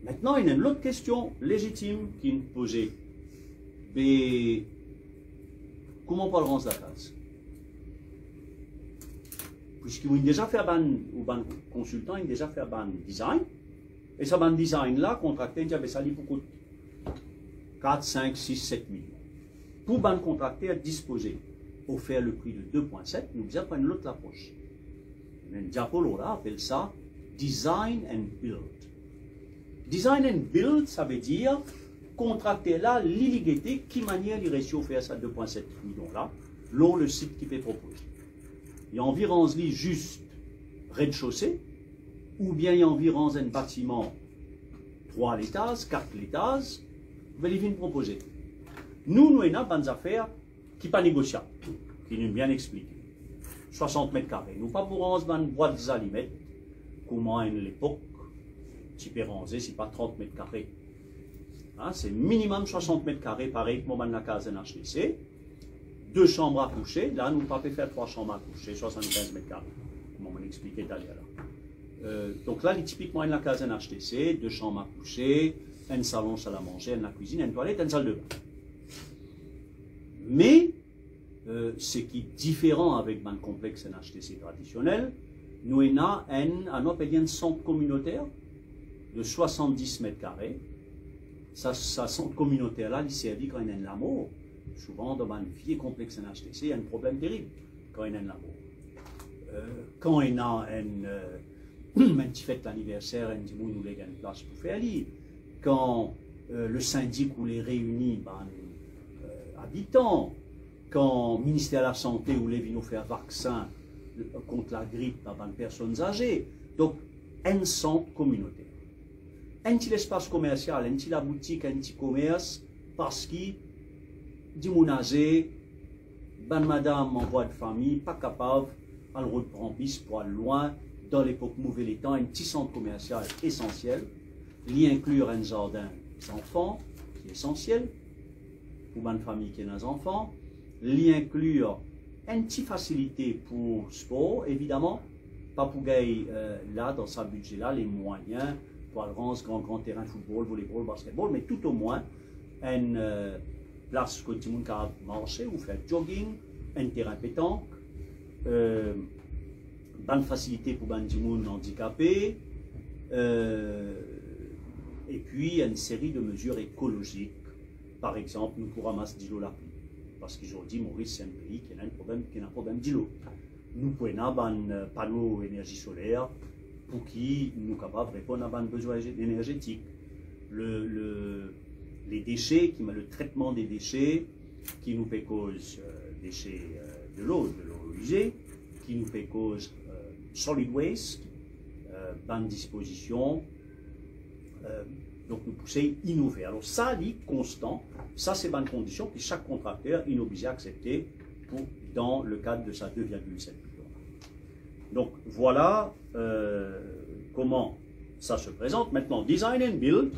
Aster, ena enn lot kestion lezitim ki inn poze. Be, kouma pou al ranz lakaz? Piski ou inn deza fer bann, ou bann konsiltan inn deza fer bann design, e sa bann design la, kontrakter inn dir, be sa li pou kout kat, sink, sis, set milion. Pou bann kontrakter dispoze ofer le pri de de pwin set, nou bizin pran enn lot lapros. Enn diapo la, apel sa design and build. Design and build, savedir kontrakter la, li, li gete ki manier li resi ofer sa de pwin set milion la, lor le sit ki pe propoze. Li anvi ranz li zis rezde-sose, oubien li anvi ranz enn batiman trwa letaz, kat letaz, be li vinn propoze. Nou, nou ena bann zafer ki pa negosiab, ki nou bien explike. Swasant met kare. Nou pa pou ranz bann bwat zalimet, kouma enn lepok ti pe ranze, sipa trant met kare. Hein, se minimem swasant met kare, parey kouma bann lakaz enn H T C, de chanm a kouse, la nou pa pe fer trwa chanm a kouse, swasannkinz met kare, kouma mo explike taler la. Euh, donk la, li tipikman enn lakaz enn H T C, de chanm a kouse, enn salon sal a manze, enn lakwizinn, enn twalett, enn saldebin. Me, euh, seki diferan avek bann konplex enn H T C tradisionel, nou ena enn, anou apel li enn sant kominoter de swasanndis met kare. Sa, sa sant kominoter la, li servi kan ena enn lamor. Souvan, dan bann vie konplex enn H T C, ena enn problem terib kan ena enn lamor. Euh, kan ena enn, euh, enn ti fet laniverser enn dimoun, ou le gagn plas pou fer li. Kan, euh, le sindik ou le reini bann, euh, abitan, kan Minister Lasante ou le vinn ofer vaksin, euh, kont lagrip a bann personn aze. Donk, enn sant kominoter. Enn ti lespas komersial, enn ti laboutik, enn ti komers, parski dimoun aze Bann madam an vwa de fami pa kapav al rod pran bis pou al lwin, dan lepok move letan, enn ti sant komersial esansiel, li inklir enn zardin zanfan ki esansiel pou bann fami ki ena zanfan, li inklir enn ti fasilite pou spor, evidaman, pa pou gagn, eh, la, dan sa bidze la, lemwayin pou al rans gran, gran terin foutbol, volebol, basketbol, me toutomwin enn, eh, plas kot dimoun kapav marse ou fer jogging, enn terin petank, eh, bann fasilite pou bann dimoun andikape, eh, epi enn seri de mezir ekolozik. Par exanp, nou pou ramas dilo lapli, parski zordi Moris se enn pei ki ena enn problem, ki ena problem dilo. Nou pou ena bann, eh, pano enerzi soler pou ki nou kapav reponn a bann bezwin enerzetik. Le, le, le dese, ki, le tretman de dese, ki nou pe koz, eh, dese, eh, de lo, de lo ize, ki nou pe koz, eh, solid waste, eh, bann dispozision, eh, donk nou pou sey inove. Alor sa, li konstan, sa se bann kondision ki sak kontrakter inn oblize aksepte pou, dan le kad de sa de virgil set milion. Donk vwala, eh, koman sa se prezant. Mintnan, design and build,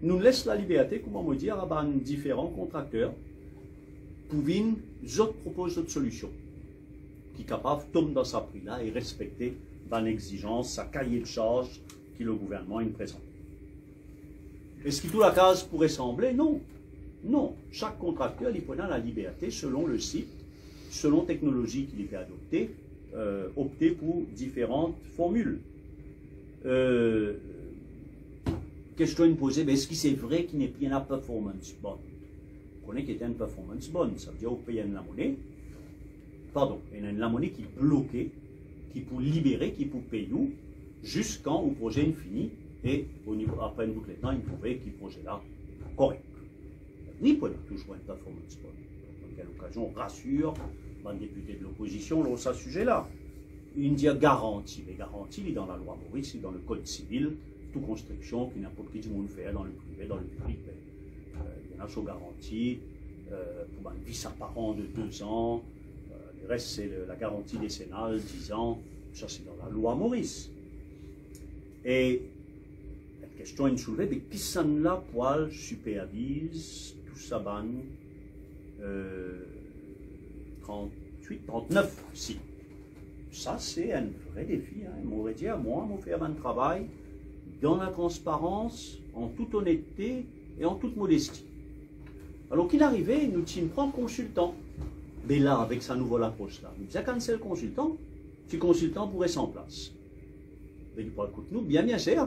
nou les laliberte, kouma mo dir, a bann diferan kontrakter pou vinn zot propoz zot solision ki kapav tom dan sa pri la e respekte bann exizans, sa kaye de sarz ki le gouvernman inn prezante. Eski tou lakaz pou resanble? Non. Non. Sak kontrakter, li pou ena laliberte, selon le sit, selon teknolozi ki li pe adopte, eh, opte pou diferan formil. Eh, kestion inn poze, be eski se vre ki nepli ena performance bond? Ou kone ki ete enn performance bond, savedir ou pey enn lamone, pardon, ena enn lamone ki bloke, ki pou libere, ki pou pey ou, zis kan ou proze inn fini, e o nivo, apre enn bout letan, inn trouve ki proze la korek. Ni pou ena touzour enn performance bond. Donk, dan kel okazion, rasir bann depite de lopozision lor sa size la. Inn dir garanti, me garanti, li dan lalwa Moris, li dan le kod sivil, tou konstriksion ki ninport ki dimoun fer dan le prive, dan le piblik, be, eh, li ena so garanti, eh, pou bann vis aparan de dezan, eh, leres se le, lagaranti desenal, dizan, sa se dan lalwa Moris. E enn kestion inn soulve, be kisannla pou al siperviz tou sa bann, eh, trantwit, trantnef sit? Sa se enn vre defi, hein. Mo redir, mwa, mo fer bann travay dan latransparans, an tout onette e an tout modesti. Alor, ki'nn arive, nou ti'nn pran konsiltan. Be la, avek sa nouvo lapros la, nou bizin enn sel konsiltan, ti konsiltan pou res an plas. Be li pou al kout nou bien, bien ser.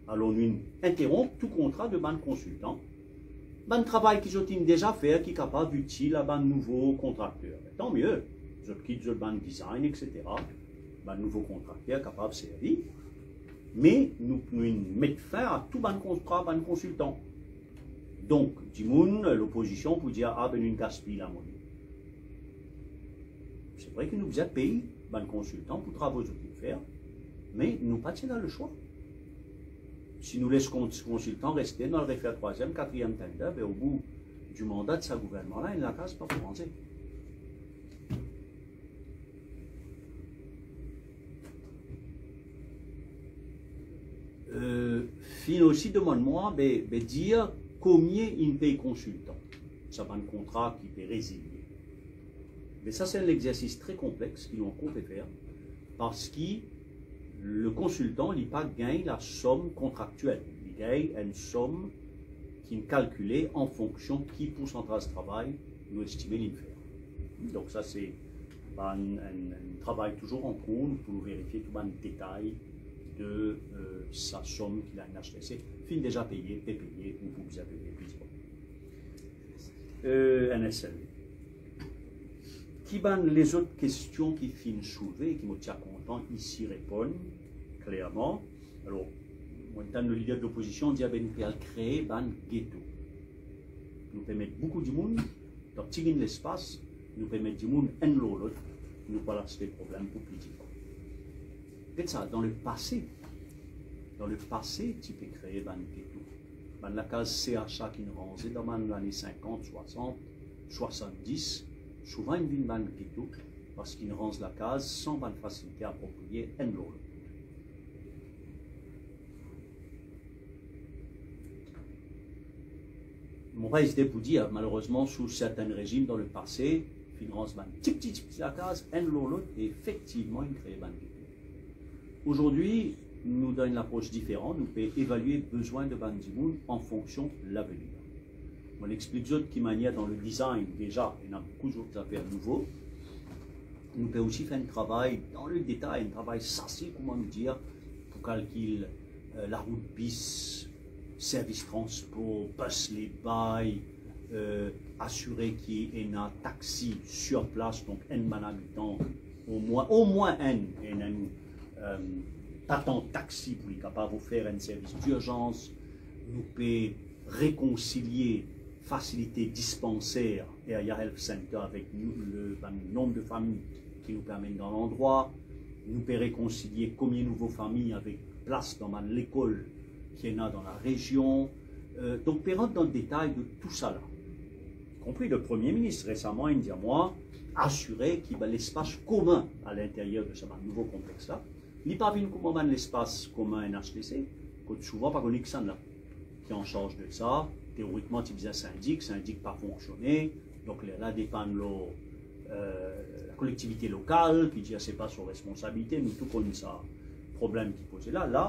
Alor, nou inn interonp tou kontra de bann konsiltan. Bann travay ki zot inn deza fer, ki kapav itil a bann nouvo kontrakter, be tanmie, zot kit zot bann design, et cetera. Bann nouvo kontrakter kapav servi. Me nou, nou inn met fin a tou bann kontra bann konsiltan. Donk, dimoun, lopozision pou dir, "Ah, be nou inn gaspiy lamone." Se vre ki nou bizin pey bann konsiltan pou travo zot inn fer, me nou pa ti ena leswa. Si nou les kons-, konsiltan reste, nou al refer trwaziem, katriem tender, be o bou di manda de sa gouvernman la, enn lakaz pa pou ranze. Eh, finn osi demann mwa, be, be dir komie inn pey konsiltan, sa bann kontra ki pe rezilie. Me sa se enn lexersis tre konplex ki nou ankor pe fer, parski le konsiltan, li pa gagn lasom kontraktiel, li gagn enn som ki'nn kalkile an fonksion ki poursantaz travay nou estime li'nn fer. Donk sa se bann, enn, enn travay touzour an kour pou nou verifie tou bann detay de, eh, sa som ki la N H T C finn deza peye, pe peye, ou pou bizin peye plis. Eh, N S L V. Ki bann lezot kestion ki finn soulve, ki mo ti a kontan isi reponn klerman? Alor, mo tann le lider de lopozision dir, "Be nou pe al kree bann geto. Nou pe met boukou dimoun, dan tigit lespas, nou pe met dimoun enn lor lot, nou pou al aste problem pou pli dife." Get sa, dan lepase, dan lepase, ti pe kree bann geto. Bann lakaz C H A ki'nn ranze dan bann lane sinkant, swasant, swasanndis, Souvan inn vinn bann geto, parski inn ranz lakaz san bann fasilite apropriye enn lor lot. Mo pa ezite pou dir, malerezman, sou sertin rezim dan lepase, finn ranz bann tipti, tipti lakaz enn lor lot, e efektivman, inn kree bann geto. Azordi, nou dan enn lapros diferan, nou pe evalie bezwin de bann dimoun an fonksion lavenir. Mo explik zot ki manier dan le design, deza, ena boukou zot zafer nouvo. Nou pe osi fer enn travay dan le detay, enn travay sasi, kouma nou dir, pou kalkil, eh, larout bis, servis transpor, bis, layby, eh, asire ki ena taxi sur place, donk enn bann abitan, omwin, omwin enn, enn, enn, eh, patant taxi pou li kapav ofer enn servis dirzans. Nou pe rekonsilie fasilite dispanser, Area Health Center, avek nou, le, bann nonb de fami ki nou pe amenn dan landrwa. Nou pe rekonsilie komie nouvo fami avek plas dan bann lekol ki ena dan larezion. Eh, donk, pe rant dan detay de tousala. Konpri, le Premie Minis resaman inn dir mwa, asire ki bann lespas komin alinteryer de sa bann nouvo konplex la, li pa vinn kouma bann lespas komin N H T C, kot souvan pa konn kisannla ki ansarz de sa. Teorikman, ti bizin sindik, sindik pa fonksione, donk lerla depann lor, eh, lakolektivite lokal, ki dir se pa so responsabilite, nou tou konn sa problem ki poze la. La,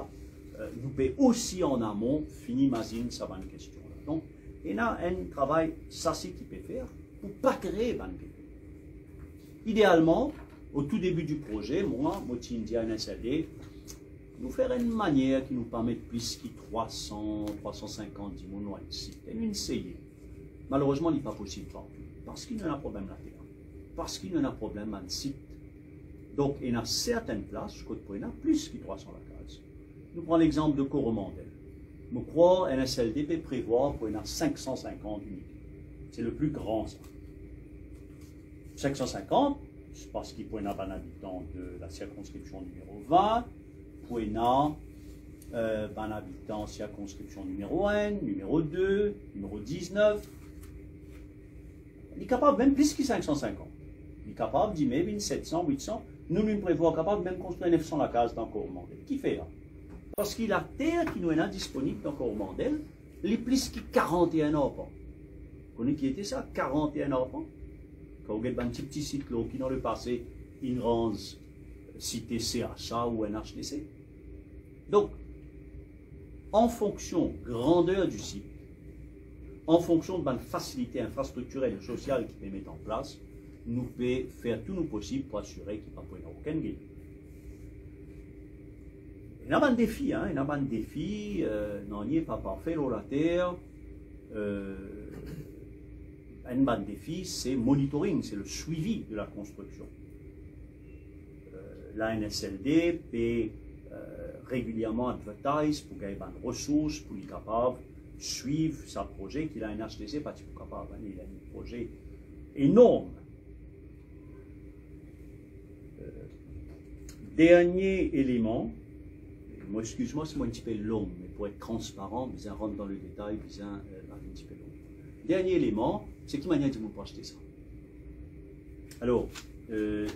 eh, nou pe osi an amon fini mazinn sa bann kestion la. Donk, ena enn travay sasi ki pe fer pou pa kree bann geto. Idealman, o tou debi di proze, mwa, mo ti inn dir N S L D, nou fer enn manier ki nou pa met plis ki trwa san, trwa san sinkant dimoun lor enn sit. E nou inn seye. Malerezman, li pa posib partou, parski nou ena problem later, parski nou ena problem bann sit. Donk, ena sertin plas kot pou ena plis ki trwa san lakaz. Nou pran lexanp de Koromandel. Mo krwar N S L D pe prevwar pou ena sink san sinkant inite. Se le pli gran, sa. Sink san sinkant, se parski pou ena bann abitan de la sirkonskripsion nimero vin, pou ena, eh, bann abitan sirkonskripsion nimero enn, nimero de, nimero diznef. Li kapav mem plis ki sink san sinkant. Li kapav dime vinn set san, wit san. Nou, nou prevwar kapav mem konstrir nef san lakaz dan Koromandel. Kifer? Parski later ki nou ena disponib dan Koromandel, li plis ki karant-e-enn arpan. Kone ki ete sa, karant-e-enn arpan? Kan ou get bann tipti sit lor ki dan lepase inn ranz site C H A ou N H T C. Donk, an fonksion grander di sit, an fonksion bann fasilite infrastriktirel e sosial ki pe met an plas, nou pe fer tou nou posib pou asire ki pa pou ena okenn geto. Ena bann defi, hein, ena bann defi, eh, nanye pa parfe lor later. Eh, enn bann defi, se monitoring, se le suivi de la konstriksion. Eh, la N S L D pe, eh, regilierman advertise pou gagn bann resours pou li kapav swiv sa proze ki la N H T C pa ti pou kapav, hein, li ena enn proze enorm. Eh, dernie eleman, mo exkiz mwa si mo enn tipe long, me pou et transparan, bizin rant dan le detay, bizin, eh, al enn tipe long. Dernie eleman, se ki manier dimoun pou aste sa. Alor, eh,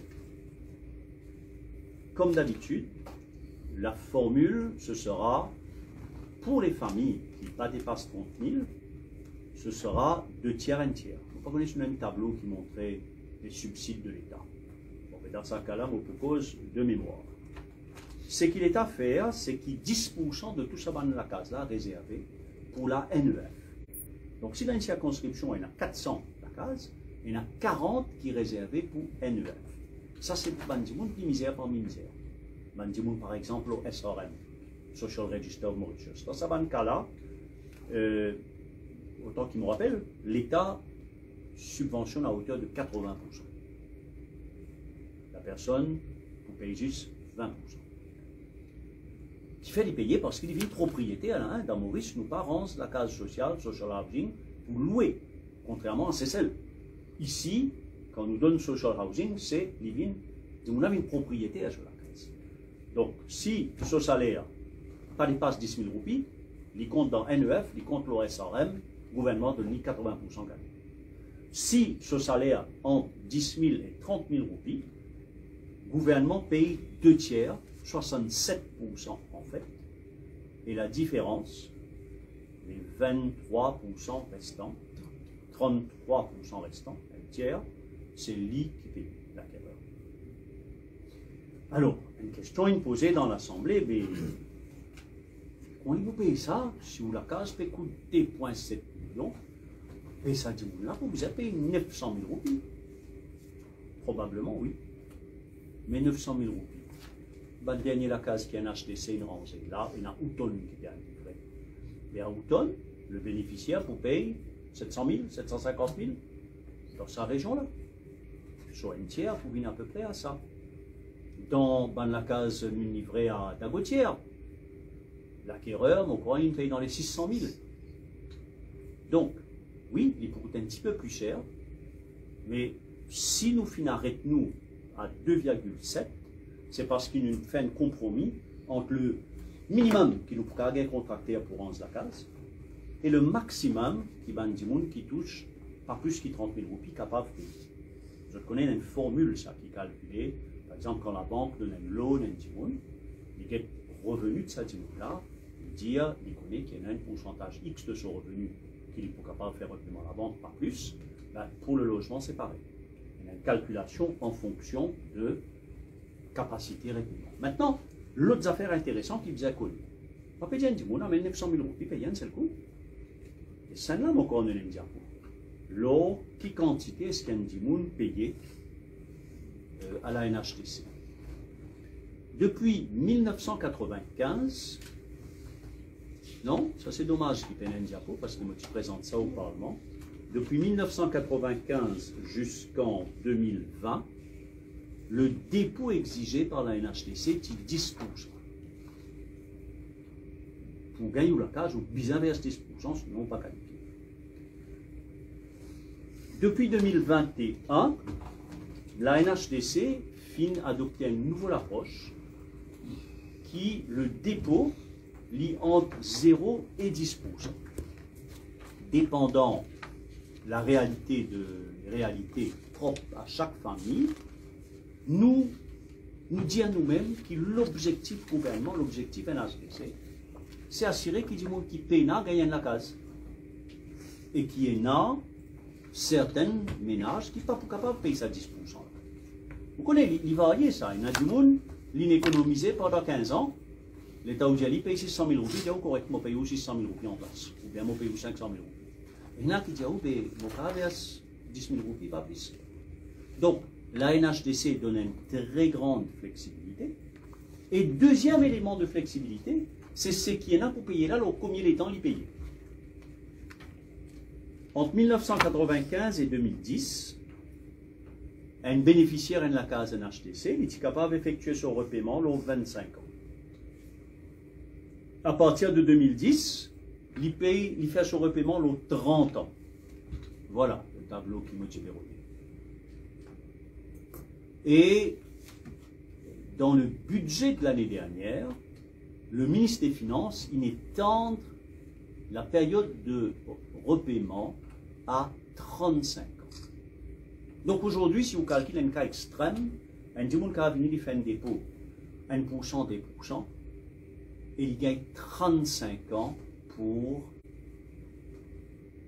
kom dabitid, la formil, se sera, pou le fami ki pa depas trant mil, se sera de tier, enn tier. Mo pa kone si nou ena enn tablo ki montre le sibsid de Leta. Bon, me dan sa ka la, mo pou koz de memwar. Seki Leta fer, se ki dis poursan de tou sa bann lakaz la rezerve pou la N E F. Donk, si dan enn sirkonskripsion ena kat san lakaz, ena karant ki rezerve pou N E F. Sa, se pou bann dimoun ki mizer parmi mizer. Bann dimoun, par exanp, lor S R M, Social Register of Mauritius. Dan sa bann ka la, eh, otan ki mo rapel, Leta sibvansionn a oter de katrovin poursan. La personn pou pey zis vin poursan. Kifer li peye? Parski li vinn propriyeter la, hein. Dan Moris, nou pa ranz lakaz sosial, social housing, pou lwe, kontrerman a Sesel. Isi, kan nou donn social housing, se li vinn, dimoun la vinn propriyeter so lakaz. Donk, si so saler pa depas dis mil roupi, li kont dan N E F, li kont lor S R M, gouvernman donn li katrovin poursan gagn. Si so saler ant dis mil e trant mil roupi, gouvernman pey de tier, swasannset poursan an fet, e ladiferans, le venntrwa poursan restan, tranntrwa poursan restan, enn tier, se li ki pey, lakerer. Alor, enn kestion inn poze dan Lasanble, be, kouma pou pey sa, si ou lakaz pe kout de pwin set milion, be sa dimoun la pou bizin pey nef san mil roupi? Probableman, wi. Me nef san mil roupi. Bann dernie lakaz ki enn H D C inn ranze la, ena Houton ki pe al livre. Be a Houton, le benefisier pou pey set san mil, set san sinkant mil dan sa rezion la. So enn tier pou vinn apepre a sa. Dan bann lakaz nou'nn livre a Dagotier, lakerer, mo krwar, inn pey dan le sis san mil. Donk, wi, li pou kout enn tipe pli ser, me si nou finn aret nou a de virgil set, se parski nou fer enn konpromi ant le minimum ki nou pou kapav gagn kontrakter pou ranz lakaz e le maximum ki bann dimoun ki tous pa plis ki trant mil roupi kapav peye. Zot kone enn formil sa ki kalkile, par exanp, kan labank donn enn loan enn dimoun, li get reveni de sa dimoun la, li dir, li kone ki ena enn poursantaz X de so reveni ki li pou kapav fer repeman labank, pa plis, be pou le lozman se parey. Ena enn kalkilasion an fonksion de kapasite repeman. Mintnan, lot zafer interesan ki bizin kone. Pa pe dir enn dimoun amenn nef san mil roupi peye enn sel kou. E sann la mo konn donn enn diapo. Lor ki kantite eski enn dimoun peye, euh, a la N H D C. Depi mil nef san katrovin-kinz, non, sa se domaz ki pena enn diapo, parski mo ti prezant sa o Parlman. Depi mil nef san katrovin-kinz ziska de mil vin, le depo exize par la N H D C ti dis poursan. Pou gagn ou lakaz, ou bizin vers dis poursan, sinon ou pa kalifie. Depi de mil vin-e-enn, la N H D C finn adopte enn nouvo lapros ki le depo li ant zero e dis poursan. Depandan la realite de, realite prop a sak fami, nou, nou dir noumem ki lobzektif gouvernman, lobzektif N H D C, se asire ki dimoun ki pena gagn enn lakaz. E ki ena sertin menaz ki pa pou kapav pey sa dis poursan la. Ou kone, li, li varie sa. Ena dimoun, li'nn ekonomize pandan kinz an, leta ou dir li pey sis san mil roupi, dir ou korek, mo pey ou sis san mil roupi an plas, oubien mo pey ou sink san mil roupi. Ena ki dir ou, be, mo kapav vers dis mil roupi, pa plis. Donk, la N H D C donn enn tre gran fleksibilite. E deziem eleman de fleksibilite, se seki ena pou peye la, lor konbien letan li peye. Ant mil nef san katrovin-kinz e de mil dis, enn benefisier enn lakaz N H D C, li ti kapav efektie so repeman lor vinn-sink an. Apartir de de mil dis, li pey, li fer so repeman lor trant an. Vwala, le tablo ki mo ti pe rode. E dan le bidze de lane dernier, le minis de Finans inn etann la period de repeman a trannsink an. Donk, azordi, si ou kalkil enn ka extrem, enn dimoun kapav vini, li fer enn depo, enn poursan, de poursan, e li gagn trannsink an pou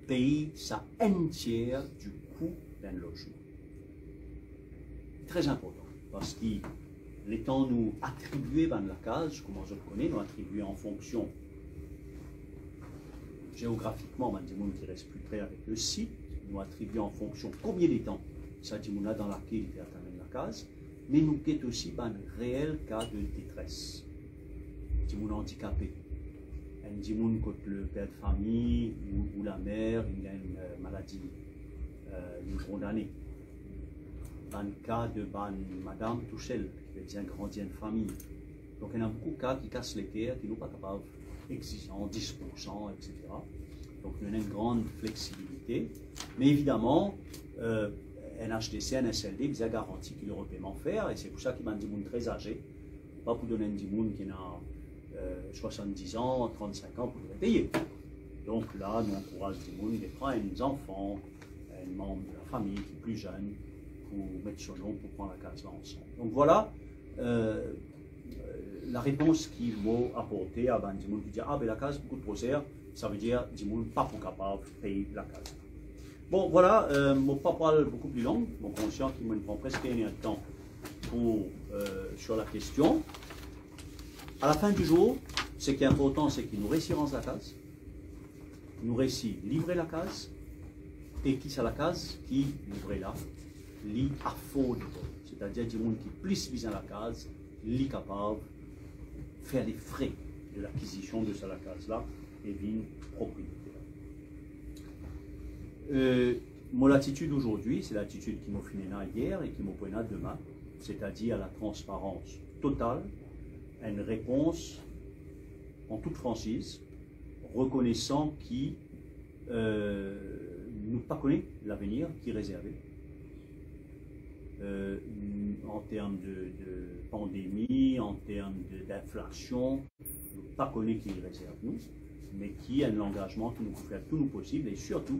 pey sa enn tier di kou d'enn lozman. Tre inportan, parski letan nou atribie bann lakaz, kouma zot kone, nou atribie an fonksion zeografikman bann dimoun ki res pli pre avek le sit, nou atribie an fonksion konbien letan sa dimoun la dan lake li pe atann enn lakaz, me nou get osi bann reel ka de detres. Dimoun andikape, enn dimoun kot le per de fami ou, ou lamer inn gagn, euh, maladi, euh, inn kondane. Bann ka de bann madam tousel ki pe bizin grandi enn fami. Donk, ena boukou ka ki kas leker, ki nou pa kapav egzizan, dis poursan, et cetera. Donk, nou ena enn gran fleksibilite. Me evidaman, euh, enn H D C, enn S L D bizin garanti ki le repeman fer, e se pou sa ki bann dimoun tre aze, pa pou donn enn dimoun ki ena, euh, swasann-diz an, trannsink an pou li repeye. Donk la, nou ankouraz dimoun de pran enn zanfan, euh, enn manm de la fami ki pli zenn pou met so nom pou pran lakaz la ansam. Donk vwala, euh, larepons ki mo aporte a bann dimoun ki dir, "Ah, be lakaz pou kout tro ser," savedir dimoun pa pou kapav pey lakaz. Bon, vwala, euh, mo pa pou al boukou pli long, mo konsian ki mo pran preske enn er tan pou, euh, sur la kestion. A la fin di zour, seki inportan, seki nou resi ranz lakaz, nou resi livre lakaz, e ki sa lakaz ki livre la, li affordable, setadir dimoun ki plis bizin lakaz, li kapav fer lefre de lakizision de sa lakaz la e vinn propriyeter. Euh, mo latitid azordi, se latitid ki mo finn ena yer e ki mo pou ena demin, setadir la transparans total, enn repons an tout fransiz, rekonesan ki, euh, nou pa kone lavenir ki rezerve. Euh, an term de, de pandemi, an term de, dinflasion, nou pa kone ki rezerv nou, me ki enn langazman ki nou pou fer tou nou posib e sirtou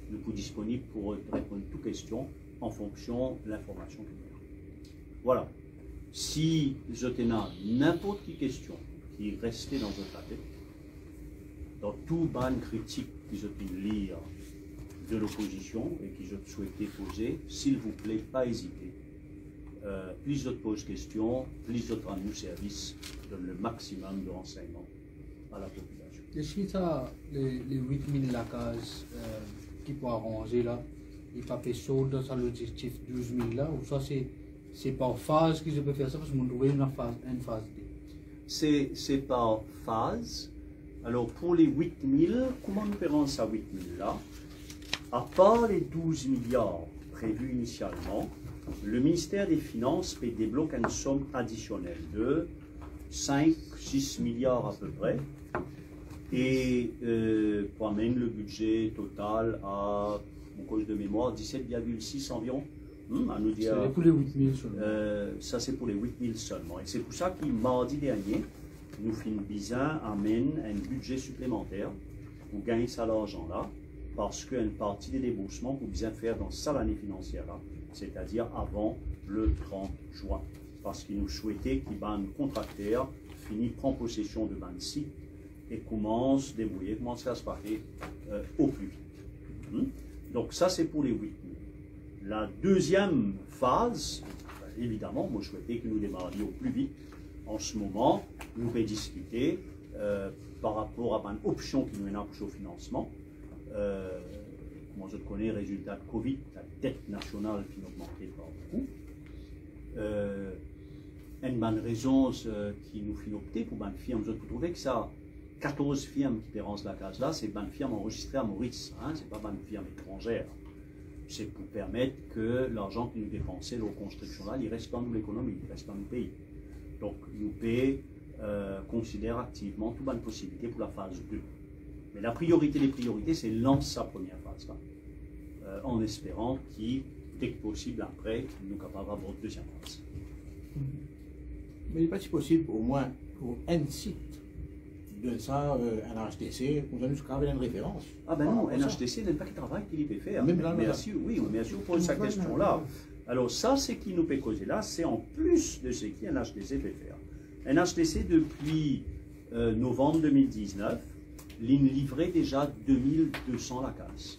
nou pou disponib pou reponn tou kestion an fonksion linformasion ki nou ena. Vwala. Si zot ena ninport ki kestion ki reste dan zot latet, dan tou bann kritik ki zot inn lir de lopozision e ki zot swete poze, silvouple, pa ezite. Euh, plis zot poz kestion, plis zot rann nou servis, donn le maximum de ransegnman a la popilasion. Eski sa, le, le wit mil lakaz, euh, ki pou aranze la, li pa pe sort dan sa lobzektif douz mil la, ouswa se, se par faz ki zot pe fer sa, parski mo trouve ena faz enn, faz de? Se, se par faz. Alor, pou le wit mil, kouma nou pe rann sa wit mil la? Apar le douz miliar previ inisialman, le Minister de Finans pe deblok enn som adisionel de sink, sis miliar apepre. E, euh, pou amenn le bidze total a, mo koz de memwar, diset virgil sis anviron. Hmm, anou dir, se pou le wit mil selman. Euh, sa se pou le wit mil selman. E se pou sa ki mardi dernie, nou finn bizin amenn enn bidze siplemanter pou gagn sa larzan la, parski enn parti de deborsman pou bizin fer dan sa lane finansier la, setadir avan le trant zwin, parski nou swete ki bann kontrakter fini pran posesion de bann sit e koumans debrouye, koumans kas pake, euh, o pli vit. Hmm? Donk sa se pou le wit mil. La deziem faz, evidaman, mo swete ki nou demar li o pli vit. An se moman, nou pe diskite, euh, par rapor a bann opsion ki nou ena pou so finansman. Euh, kouma zot kone, rezilta de Covid, ladet nasional finn ogmante par boukou. Euh, enn bann rezon, euh, ki nou finn opte pou bann firm, zot pou trouve ki sa katorz firm ki pe ranz lakaz la, se bann firm anrezistre a Moris, hein, se pa bann firm etranzer. Se pou permet ki larzan ki nou depanse lor konstriksion la, li res dan nou lekonomi, li res dan nou pei. Donk, nou pe, euh, konsider aktivman tou bann posibilite pou lafaz de. Me lapriyorite de priyorite, se lans sa premie faz la, euh, an esperan ki, dek posib apre, nou kapav abord deziem faz. Me li pa ti posib, omwin pou enn sit, donn sa, euh, enn H T C, koumsa nou kapav ena enn referans? Ah ben non, enn H T C, ena enn pake travay ki li pe fer. Mem la, mersi, wi, mersi ou poz sa kestion la. Alor, sa, seki nou pe koze la, se an plis de seki enn H T C pe fer. Enn H T C, depi, euh, novanm de mil diznef, linn livre deza de mil de san lakaz.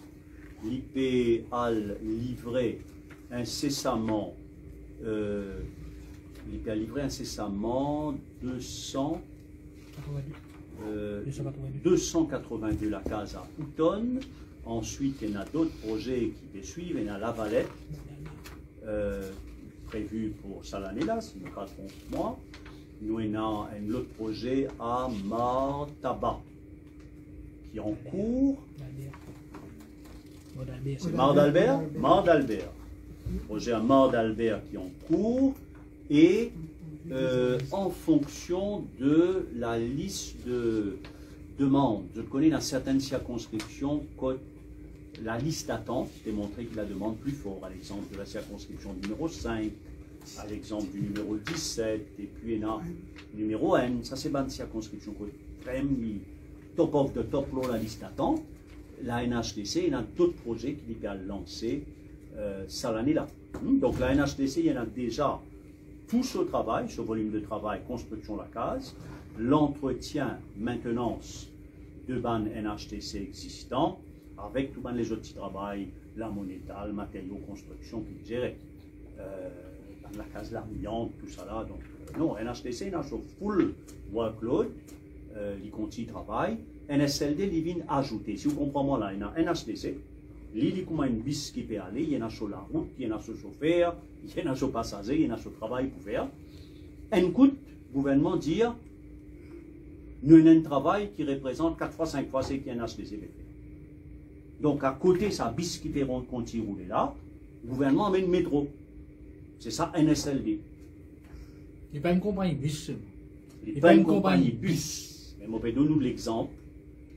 Li pe al livre insesaman, euh, li pe al livre insesaman de san, euh, de san katrevin-de lakaz a Houton. Answit, ena dot proze ki pe swiv, ena Lavalette, euh, previ pou sa lane la, si mo pa tronp mwa. Nou ena enn lot proze a Mar Taba, ki an kour. Se Mar d'Albert? Mar d'Albert. Proze a Mar d'Albert ki an kour e, euh, an fonksion de la lis de demann. Zot kone, ena sertenn sirkonskripsion kot la lis datant pe montre ki la demann pli for. A lexanp de la sirkonskripsion nimero sink, a lexanp di nimero diset, epi ena nimero enn. Sa se bann sirkonskripsion kot vremem li top of the top lor la lis datant. La N H D C ena dot proze ki li pe al lanse, euh, sa lane la. Hmm, donk la N H D C ena deza tou so travay, so volim de travay, konstriksion lakaz, lantretien, maintenans de bann N H D C exzistan, avek tou bann lezot ti travay, lamo netal, materio konstriksion ki li zere. Euh, bann lakaz lamiant, tousala. Donk, euh, non, N H D C ena so full workload, euh, li kontign travay. N S L D, li vinn azoute. Si ou konpran mwa la, ena N H D C, li, li kouma enn bis ki pe ale, li ena so larout, li ena so sofer, li ena so pasaze, li ena so travay pou fer. Enn kout, gouvernman dir, nou ena enn travay ki reprezant kat fwa, sink fwa seki N H D C pe fer. Donk, akote sa bis ki pe ron-, kontign roule la, gouvernman amenn metro. Se sa N S L D. Li pa enn konpagni bis selman. Li pa enn konpagni bis. Me mo pe donn nou lexanp,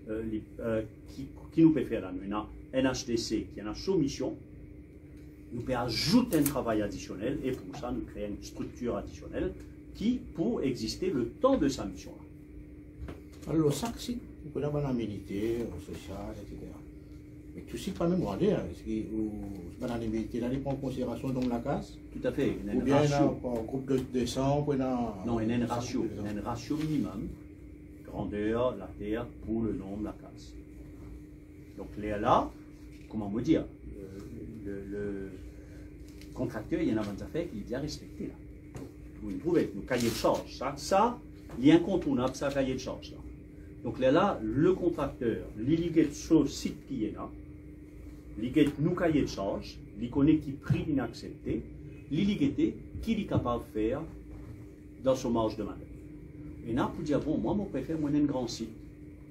euh, li, euh, ki, ki nou pe fer la. Nou ena N H D C ki ena so mision. Nou pe azout enn travay adisionel e pou sa nou kre enn striktir adisionel ki pou existe letan de sa mision la. Alor, sak sit, ou konn ena bann amenite, sosial, et cetera. Me tou sit pa mem grandeur, eski ou, bann amenite la, li pran konsiderasion dan lakaz? Toutafe, ena enn rasio. Oubien ena par group de, de san, ou ena... Non, ena enn rasio, ena enn rasio minimem, grander later pou le nonb lakaz. Donk, lerla, kouma mo dir, euh, le, le kontrakter, li ena bann zafer ki li bizin respekte la. Donk, nou trouve, nou kaye de sarz, sa, sa, li inkontournab, sa kaye de sarz la. Donk, lerla, le kontrakter, li, li get so sit ki ena, li get nou kaye de sarz, li kone ki pri li aksepte, li, li gete ki li kapav fer dan so marz de manev. Ena pou dir, bon, mwa, mo prefer mwa enn gran sit.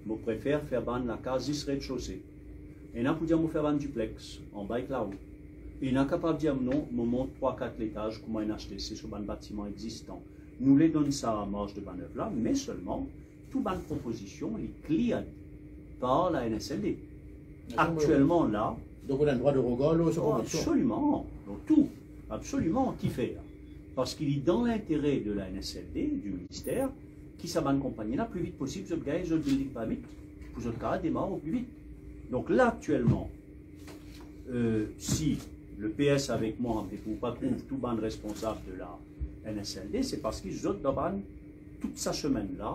Mo prefer fer bann lakaz zis rezsose. Ena pou dir, mo fer bann diplex, anba ek lao. Ena kapav dir, non, mo mont trwa, kat letaz, kouma N H D C, so bann batiman exzistan. Nou le donn sa marz de manev la, me selman, tou bann propozision, li cleared par la N S L D. Aktuelman la... Donk, ou ena drwa de regar lor so propozision? Oh, absoliman, lor tou, absoliman, kifer? Parski li dan lintere de la N S L D, di minister, ki sa bann konpagni la, pli vit posib, zot gagn zot building permit, pou zot kapav demar pli vit. Donk la, aktuelman, euh, si le P S avek mwa, e pou pa trouv tou bann responsab de la N S L D, se parski zot dan bann, tout sa semenn la,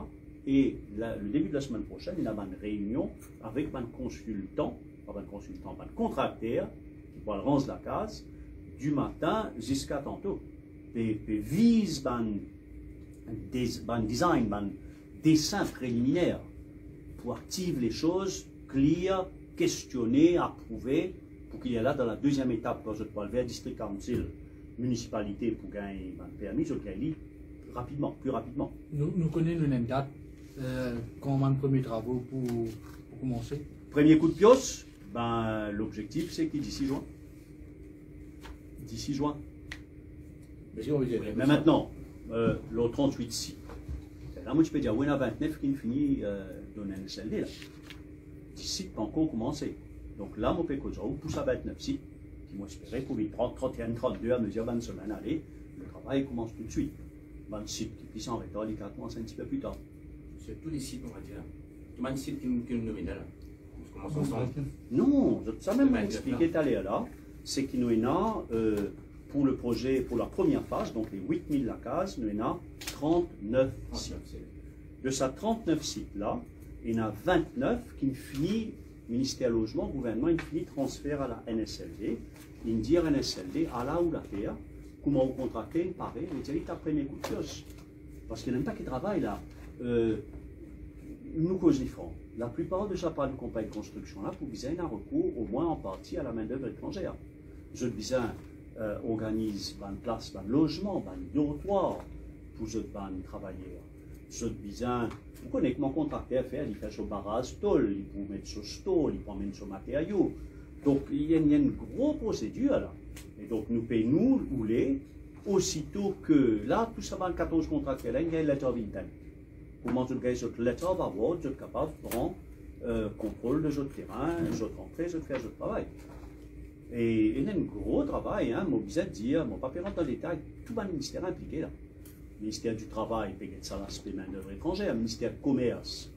e la, le debi de la semenn prosenn, ena bann reinion avek bann konsiltan, pa bann konsiltan, bann kontrakter, ki pou al ranz lakaz, di matin ziska tanto. Pe, pe viz bann des-, bann design, bann desin preliminer pou aktiv lesoz, clear, kestione, aprouve, pou ki lerla, dan la deziem etap, kan zot pou al ver district council, minisipalite pou gagn bann permi, zot gagn li rapidman, pli rapidman. Nou, nou kone nou ena enn dat, euh, kan bann premie travo pou, pou koumanse? Premie kout pios, ben, lobzektif, se ki disi zin. Disi zin. Me si ou... Wi, me mintnan, euh, lor trant-wit sit, la, mo ti pe dir, wi, ena vintnef ki finn fini, euh, donn N S L D la. Dis sit pa ankor koumanse. Donk la, mo pe koz ar ou pou sa vintnef sit, ki mo espere pou vinn trant, trant-e-enn, trant-de, amezir bann semenn ale, le travay koumans toutswit. Bann sit ki plis an retar, li kapav koumans enn tipe pli tar. Sirtou le sit, on va dir, tou bann sit ki nou, ki nou nomine la. Koumans ansanm. Non, zot, sa mem mo explike taler la, se ki nou ena, euh, pou le proze, pou la premie faz, donk le wit mil lakaz, nou ena trant-nef sit. Trant-nef sit. De sa trant-nef sit la, ena vintnef ki fini, Minister Lozman, gouvernman, inn fini transfer a la N S L D, inn dir N S L D, ala ou later, kouma ou kontrakte, inn pare, li dir li tap premie kout pios. Parski ena enn pake travay la. Euh, nou koz li fran. Laplipar de sa bann konpagni konstriksion la pou bizin ena rekour omwin an parti a la main d'œuvre étrangère. Zot bizin, euh, organiz bann plas, bann lozman, bann dortwar pou zot bann travayer. Zot bizin, ou kone kouma kontrakter fer, li fer so baraz tol, li pou met so store, li pou amenn so materio. Donk, li ena enn gro prosedir la. E donk, nou pe, nou, oule, osito ke la, tou sa bann katorz kontrakter la, inn gagn letter of intent. Kouma zot gagn zot letter of award, zot kapav pran, euh, kontrol de zot terin, zot rantre, zot fer zot travay. E, e ena enn gro travay, hein, mo bizin dir, mo pa pe rant dan detay, tou bann minister inplike la. Minister di Travay, pe get sa laspe main d'œuvre étrangère, Minister Komers,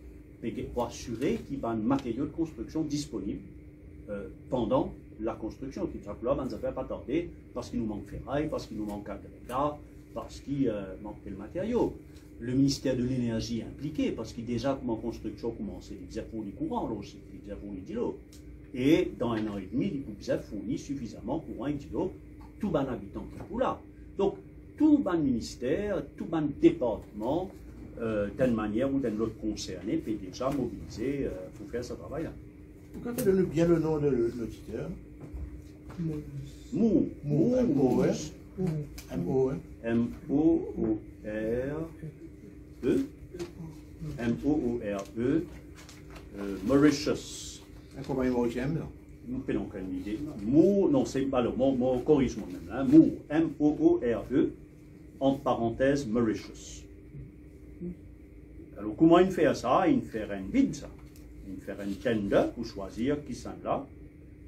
Me pou asire ki bann materio de konstriksion disponib, euh, pandan lakonstriksion, ki sa pou la bann zafer pa tarde, parski nou mank feray, parski nou mank agrega, parski, euh, mank tel materio. Le minister de Lenerzi inplike, parski deza kouma konstriksion koumanse, li bizin fourni kouran, alor li bizin fourni dilo. E dan enn an edmi, li pou bizin fourni sifizaman kouran ek dilo pou tou bann abitan ki pou la. Donk, tou bann minister, tou bann departman, euh, d'enn manier ou d'enn lot konserne, pe deza mobilize, euh, pou fer sa travay la. Ou kapav donn nou bien le nom de l'auditeur? Moore. Moore. Moore, Moore, M O R. Moore. M O R. M O O R E. M O O R E. Euh, Mauritius. Enn konpagni morisien, non? Mo pena okenn lide. Moore, non, se, alor, mo, mo koriz mwa mem, hein. Moore, M O O R E, ant parantez, Mauritius. Alor, kouma inn fer sa? Inn fer enn bid, sa. Inn fer enn tender pou swazir kisannla,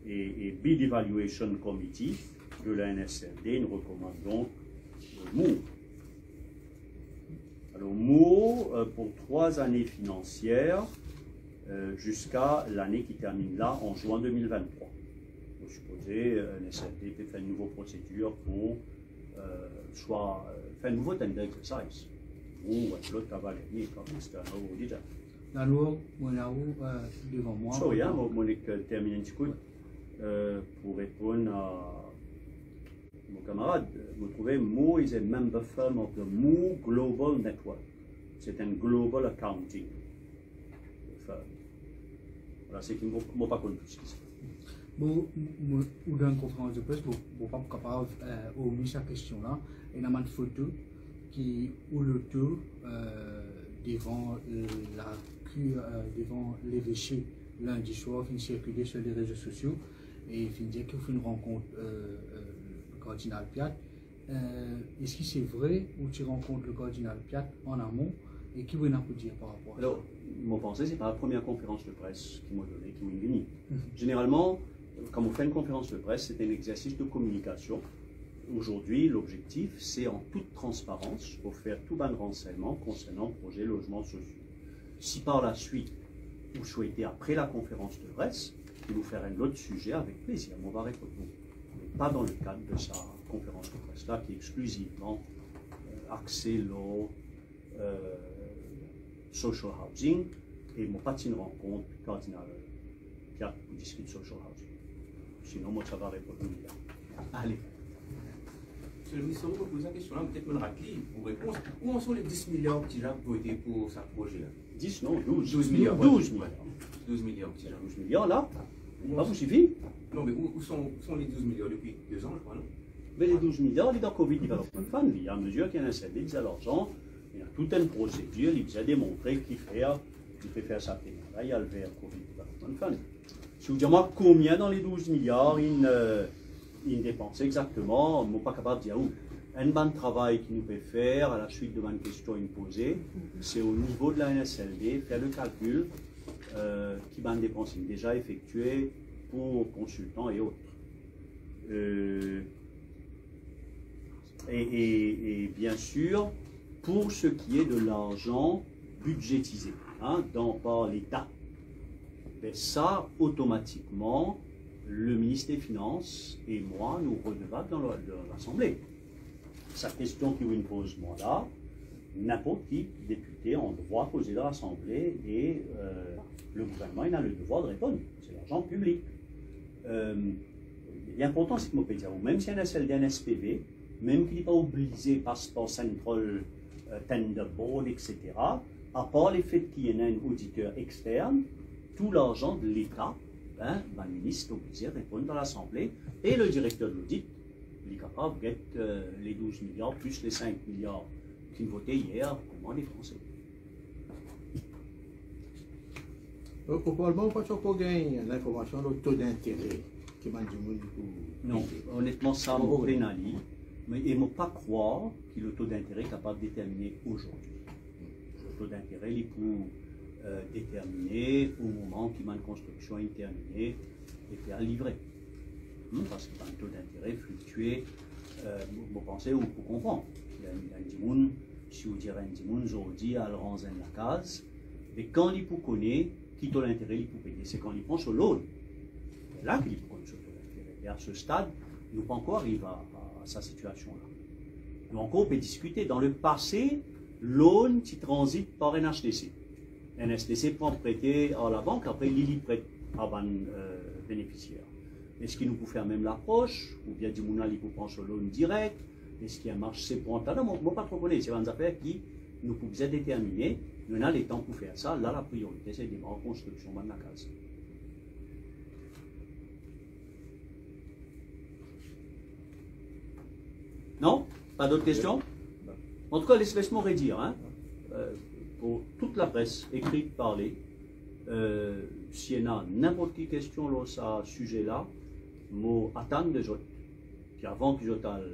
e, e Bid Evaluation Committee de la N S L D inn rekomann donk, euh, Moore. Alor, Moore, euh, pou trwa zane finansier, euh, ziska lane ki terminn la, an zin de mil vinn-trwa. Mo sipoze, euh, N S L D pe fer enn nouvo prosedir pou, euh, swa, euh, fer enn nouvo tender exercise. Ou enn lot kaval ennmi, kom external auditor. Dano, mo ena ou, euh, devan mwa. Sorry, hein, mo, mo nek terminn enn ti kou. Euh, pou reponn a mo kamarad, mo trouve Moore is a member firm of the Moore Global Network. Se enn global accounting firm. Vwala, seki mo, mo pa konn plis ki sa. Bon, mo, ou dan konferans de pres, mo, mo pa kapav, euh, omi sa kestion la. Ena bann foto ki ou loto, euh, devan, euh, la ku-, euh, devan levese lindi swar, finn sirkile lor le rezo sosio, e finn dir ki ou finn rankont, euh, euh, Kardinal Piat. Euh, eski se vre ou ti rankont le Kardinal Piat an amon, e ki ou ena pou dir par rapor a sa? Alor, mo panse se pa la premie konferans de pres ki mo done ki mo vini. Mhm. Zeneralman, kan mo fer enn konferans de pres, se enn exersis de kominikasion. Azordi, lobzektif, se an tout transparans, ofer tou bann ransegnman konsernan proze lozman sosio. Si par laswit, ou swete apre lakonferans de pres, nou fer enn lot size, avek plezir, mo va reponn ou. Me pa dan lekad de sa konferans de pres la, ki exklizivman, euh, axe lor, euh, social housing, e mo pa ti rankont Kardinal Piat pou diskit social housing. Sinon, mo ti ava reponn li la. Ale. Monsieur le ministre, vous posez la question là, peut-être mon rappeler vos réponses. Où en sont les dix milliards déjà votés pour ce projet-là? Dix, non, douze. Douze milliards, ouais. Douze milliards. Douze milliards déjà. Douze milliards la, pa pou sifi. Non, mais où, où sont, où sont les douze milliards depuis deux ans, je crois, non? Me le douz miliar, li dan Covid Development Fund, li, a mezir ki ena enn serten larzan, ena tou enn prosedir, li bizin demontre kifer li pe fer sa peyman la, li al ver Covid Development Fund. Si ou dir mwa konbien dan le douz miliar inn, euh, inn depanse exakteman, mo pa kapav dir ou. Enn bann travay ki nou pe fer, a la swit de bann kestion inn poze, se o nivo de la N S L D, fer le kalkil, euh, ki bann depans inn deza efektie pou konsiltan e ot. Euh, et, et, et bien sûr, pour ce qui est de l'argent budgétisé, hein, dans, par l'État, ben ça, automatiquement, le ministre des Finances et moi, nous redevables dans le, dans l'Assemblée. Sa kestion ki ou inn poz mwa la, ninport ki depite an drwa poze dan Lasanble e, euh, le gouvernman ena le devwar de reponn. Se larzan piblik. Euh, li inportan seki mo pe dir ou, mem si enn S L D, enn S P V, mem ki li pa oblize pas par Central, euh, Tender Board, et cetera, apar lefet ki ena enn oditer extern, tou larzan de Leta, ben, bann minis oblize reponn dan Lasanble, e le direkter de lodit, li kapav get, euh, le douz miliar plis le sink miliar ki inn vote yer, kouma depanse. O, o Parlman, ou pa ti ankor gagn linformasion lor to dintere ki bann dimoun pou... Non, peye? Onetman, sa mo pena li, me, e mo pa krwar ki le to dintere kapav determine azordi. Le to dintere, li pou, euh, determine o moman ki bann konstriksion inn termine e pe al livre. Hmm, parski bann to dintere fliktue, euh, mo, mo panse ou pou konpran. Ena, ena dimoun, si ou dir enn dimoun, zordi, al ranz enn lakaz, Me kan li pou kone ki to lintere li pou peye, se kan li pran so loan. La ki li pou kone so to lintere. E a se stad, nou pa ankor ariv a, a sa sitiasion la. Nou ankor pe diskite. Dan lepase, loan ti tranzit par enn H T C. Enn H T C pran prete ar labank, apre li, li pret a bann, euh, benefisier. Eski nou pou fer mem lapros, oubien dimoun la li pou pran so loan direk? Eski enn marse pran tala? Mo, mo pa tro kone, se bann zafer ki nou pou bizin determine. Nou ena letan pou fer sa. La, lapriorite, se demar konstriksion bann lakaz. Non? Pa dot kestion? Antouka, les, les mwa redir, hein, euh, pou tout lapres, ekri, parle, euh, si ena ninport ki kestion lor sa size la, mo atann de zot ki avan ki zot al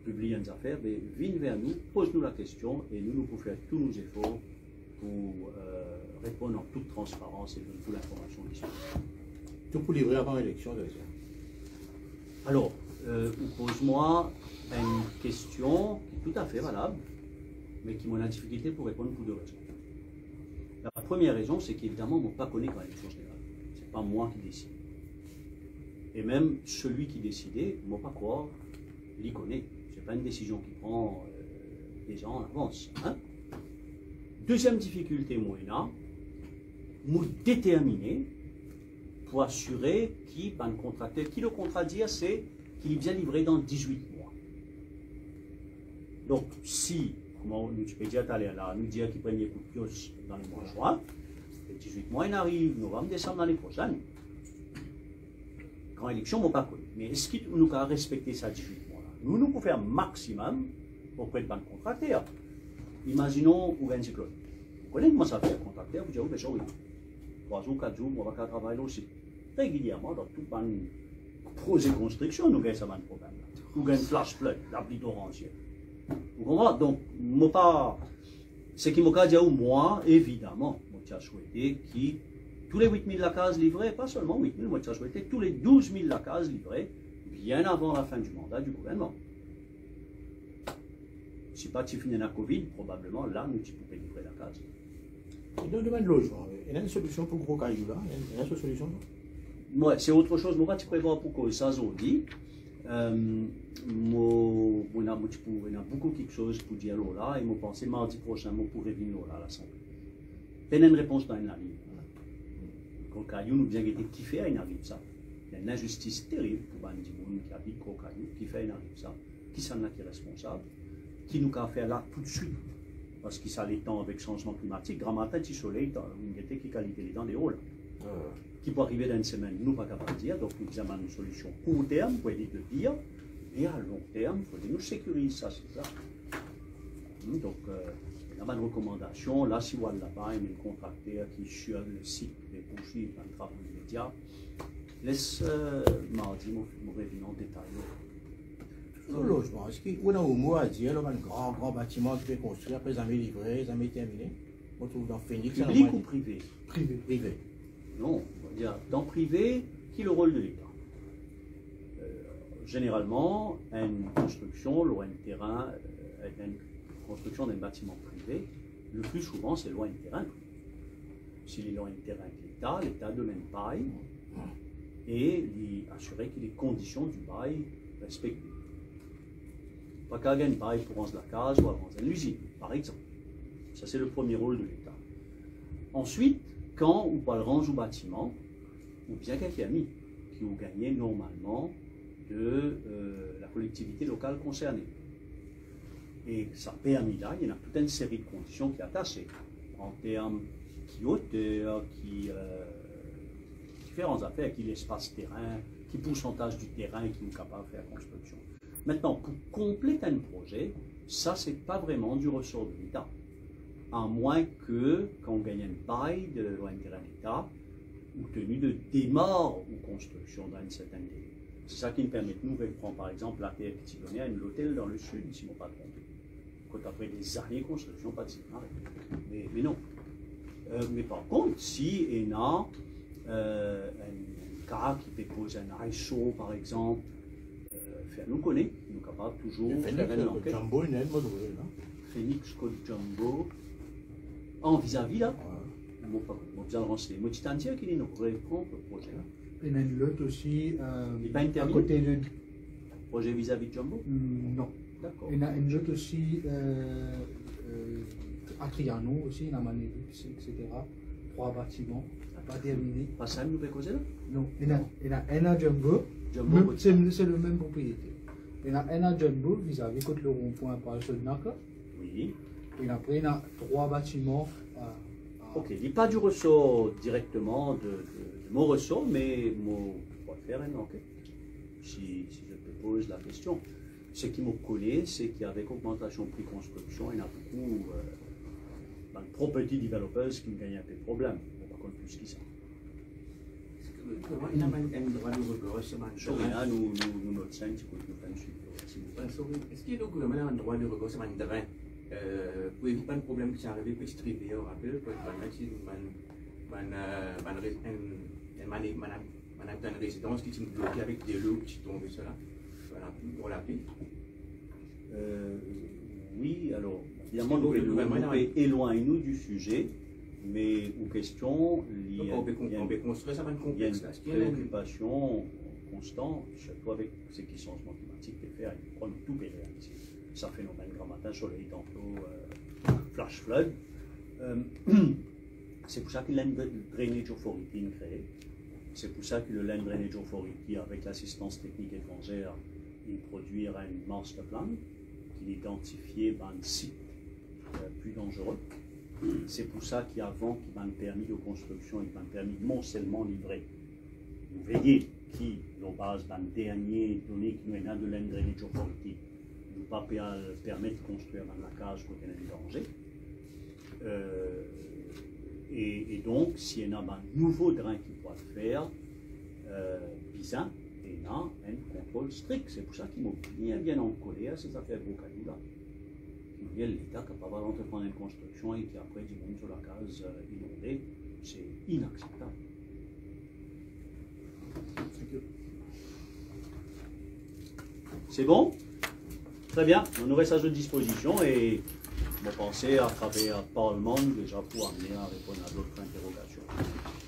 pibliy enn zafer, be vinn ver nou, poz nou lakestion e nou, nou pou fer tou nou zefor pou, euh, reponn an tout transparans e donn tou linformasion ki sipoze. Tou pou livre avan eleksion, sa ve dir? Alor, euh, ou poz mwa enn kestion ki toutafe valab, me ki mo ena difikilte pou reponn pou de rezon. La premie rezon, se ki evidaman, mo pa kone gran eleksion zeneral. Se pa mwa ki desid. E mem selwi ki deside, mo pa krwar li kone. Se pa enn desizion ki pran, euh, deza an avans, hein? Deziem difikilte mo ena, mo determine pou asire ki bann kontrakter, ki lekontra dir, se ki li bizin livre dan dizwit mwa. Donk, si, kouma nou ti pe dir taler la, nou dir ki premie kout pios dan lemwa zin, e dizwit mwa inn ariv, novam, desam lane prosenn, gran eleksion, mo pa kone. Me eski nou kapav respekte sa dizwit mwa la? Nou, nou pou fer maximum opre de bann kontrakter. Imazinon ou gagn siklonn. Ou kone kouma sa fer, kontrakter pou dir ou, be sorry, trwa zour, kat zour, mo pa kapav travay lor sit. Regilierman, dan tou bann proze konstriksion, nou gagn sa bann problem la. Nou gagn flash flood, lapli toransiel. Ou konpran? Donk, mo pa, seki mo kapav dir ou, mwa, evidaman, mo ti a swete ki tou le wit mil lakaz livre, pa selman wit mil, mo ti a swete tou le douz mil lakaz livre bien avan lafin di manda di gouvernman. Si pa ti finn ena Covid, probableman, la, nou ti pou pe livre lakaz. E dan domenn lozman, ena enn solision pou Gro Kayou la? Ena, ena enn solision la? Mwa, se otro soz, mo pa ti prevwar pou koz sa zordi. Euh, mo, mo ena, mo ti pou ena boukou kiksoz pou dir lor la, e mo panse mardi prosin, mo pou revinn lor la, Lasanble. Pena enn repons dan enn lalinn. Gro Kayou, nou bizin gete kifer inn ariv sa. Ena enn linzistis terib pou bann dimoun ki abit Gro Kayou, kifer inn ariv sa. Kisannla ki responsab? Ki nou kapav fer la toutswit? Parski sa letan avek sanzman klimatik, gramatin ti soley, ta, nou gete ki kalite letan deor la. Ah. Ki pou arive dan enn semenn, nou pa kapav dir, donk nou bizin bann solision kourterm pou ede de pir, me a lonterm, fode nou sekiriz sa, se sa. Hmm, donk, euh, ena bann rekomandasion, la, si ou al laba, ena enn kontrakter ki sir le sit pe poursuiv bann travo imedia. Les, euh, mardi, mo, mo revinn an detay. Lor lozman, eski ou ena enn mo a dir lor bann gran, gran batiman ki pe konstrir, apre zame livre, zame termine? Mo trouv dan Phoenix, piblik ou prive? Prive. Prive. Non, on va dire, dan prive, ki le rol de Leta? Euh, zeneralman, enn konstriksion lor enn terin, euh, enn konstriksion dan enn batiman prive, le pli souvan, se lor enn terin. Si li lor enn terin ek Leta, Leta donn enn pay e li asire ki le kondision di bay respekte. Pa kapav gagn bay pou ranz lakaz oubien ranz enn lizinn, par exanp. Sa, se le premie rol de Leta. Answit, kan ou pou al ranz ou batiman, ou bizin gagn permi ki ou gagne normalman de, euh, la kolektivite lokal konserne. E sa permi la, ena tout enn seri de kondision ki atase, an term ki oter, ki, euh, diferan zafer, ki lespas terin, ki poursantaz di terin ki ou kapav fer konstriksion. Aster, pou konplet enn proze, sa, se pa vreman di resor de Leta. Amwin ke, kan ou gagn enn bay de lor enn terin Leta, ou teni de demar ou konstriksion dan enn sertin dele. Se sa ki permet nou repran, par exanp, later ki ti done a enn lotel dan le sid, si mo pa tronpe. Kot apre dezane konstriksion pa ti demare. Me, me non. Euh, me par kont, si ena, euh, enn, enn ka ki pe koz enn eyesore, par exanp, euh, fer nou kone, nou kapav touzour fer enn lanket. Phoenix kot Jumbo, ena enn mo trouve la. Phoenix kot Jumbo. An vizavi la? Wi. Mo pa, mo bizin ransegne. Mo ti tann dir ki li inn repran proze la. Ena enn lot osi, euh, Li pa inn termine? akote de... Proze vizavi Jumbo? Hmm, non. Dakor. Ena enn lot osi, euh, euh, a Trianon osi, ena Manelis, et cetera. Trwa batiman pa termine. Pa sa nou pe koze la? Non, ena, ena enn a Jumbo, Jumbo mem, kot se, sa. Se le mem propriete. Ena enn a Jumbo, vizavi kot le ron-pwin Paul Sodnak la. Wi. E apre, ena trwa batiman, euh, Ok, li pa di resor direkteman de, de, de mo resor, me mo pou fer enn anket, si, si je peux poser la question. Ce qui mo kone, se ki avek ogmantasion pri konstriksion, ena boukou, euh, bann property developers ki gagn inpe problem. Mo pa konn plis ki sa. Eski gouvernman ena enn, enn drwa de regard sir bann Sorry, hein, nou, nou, nou not sa, ti kout nou fer enn swit. Euh, sorry, eski le gouvernman ena enn drwa de regard sir bann dren, euh, pou evit bann problem ki ti arive Petit Rivière, rapel, kot bann la ti, bann, bann, euh, bann re-, enn, enn bann, bann, bann, bann rezidans ki ti bloke avek delo ki ti tonbe, sela, voilà, pou lapli. Euh, wi, alor, evidaman, nou, nou, nou pe elwagn nou di size, me ou kestion, li, Donk, on pe kon-, li, on pe konstrir sa bann li konplex la. Eski ena enn preokipasion konstan, sirtou avek seki sanzman klimatik pe fer, e nou krwar nou tou pe realize sa fenomenn gramatin, soley tanto, euh, flash flood. Euh, se pou sa ki Land Drainage Authority inn kree. Se pou sa ki le Land Drainage Authority, avek lasistans teknik etranzer, inn prodwir enn master plan ki idantifie bann sit, euh, pli danzere. Se pou sa ki avan ki bann permi de konstriksion ek bann permi de morselman livre, nou veye ki lor baz bann dernie done ki nou ena de Land Drainage Authority, nou pa pe al permet konstrir bann lakaz kot ena enn danze. Euh, e, e donk, si ena bann nouvo dren ki pou al fer, euh, bizin ena enn kontrol strik. Se pou sa ki mo bien, bien ankoler se zafer Bro Kayou la. Ki manier Leta kapav al antreprann enn konstriksion e ki apre dimoun so lakaz, euh, inonde, se inakseptab. Se bon? Tre bien. Nou, nou res a zot dispozision e mo panse atraver Parlman deza pou amenn a reponn a dot interogasion.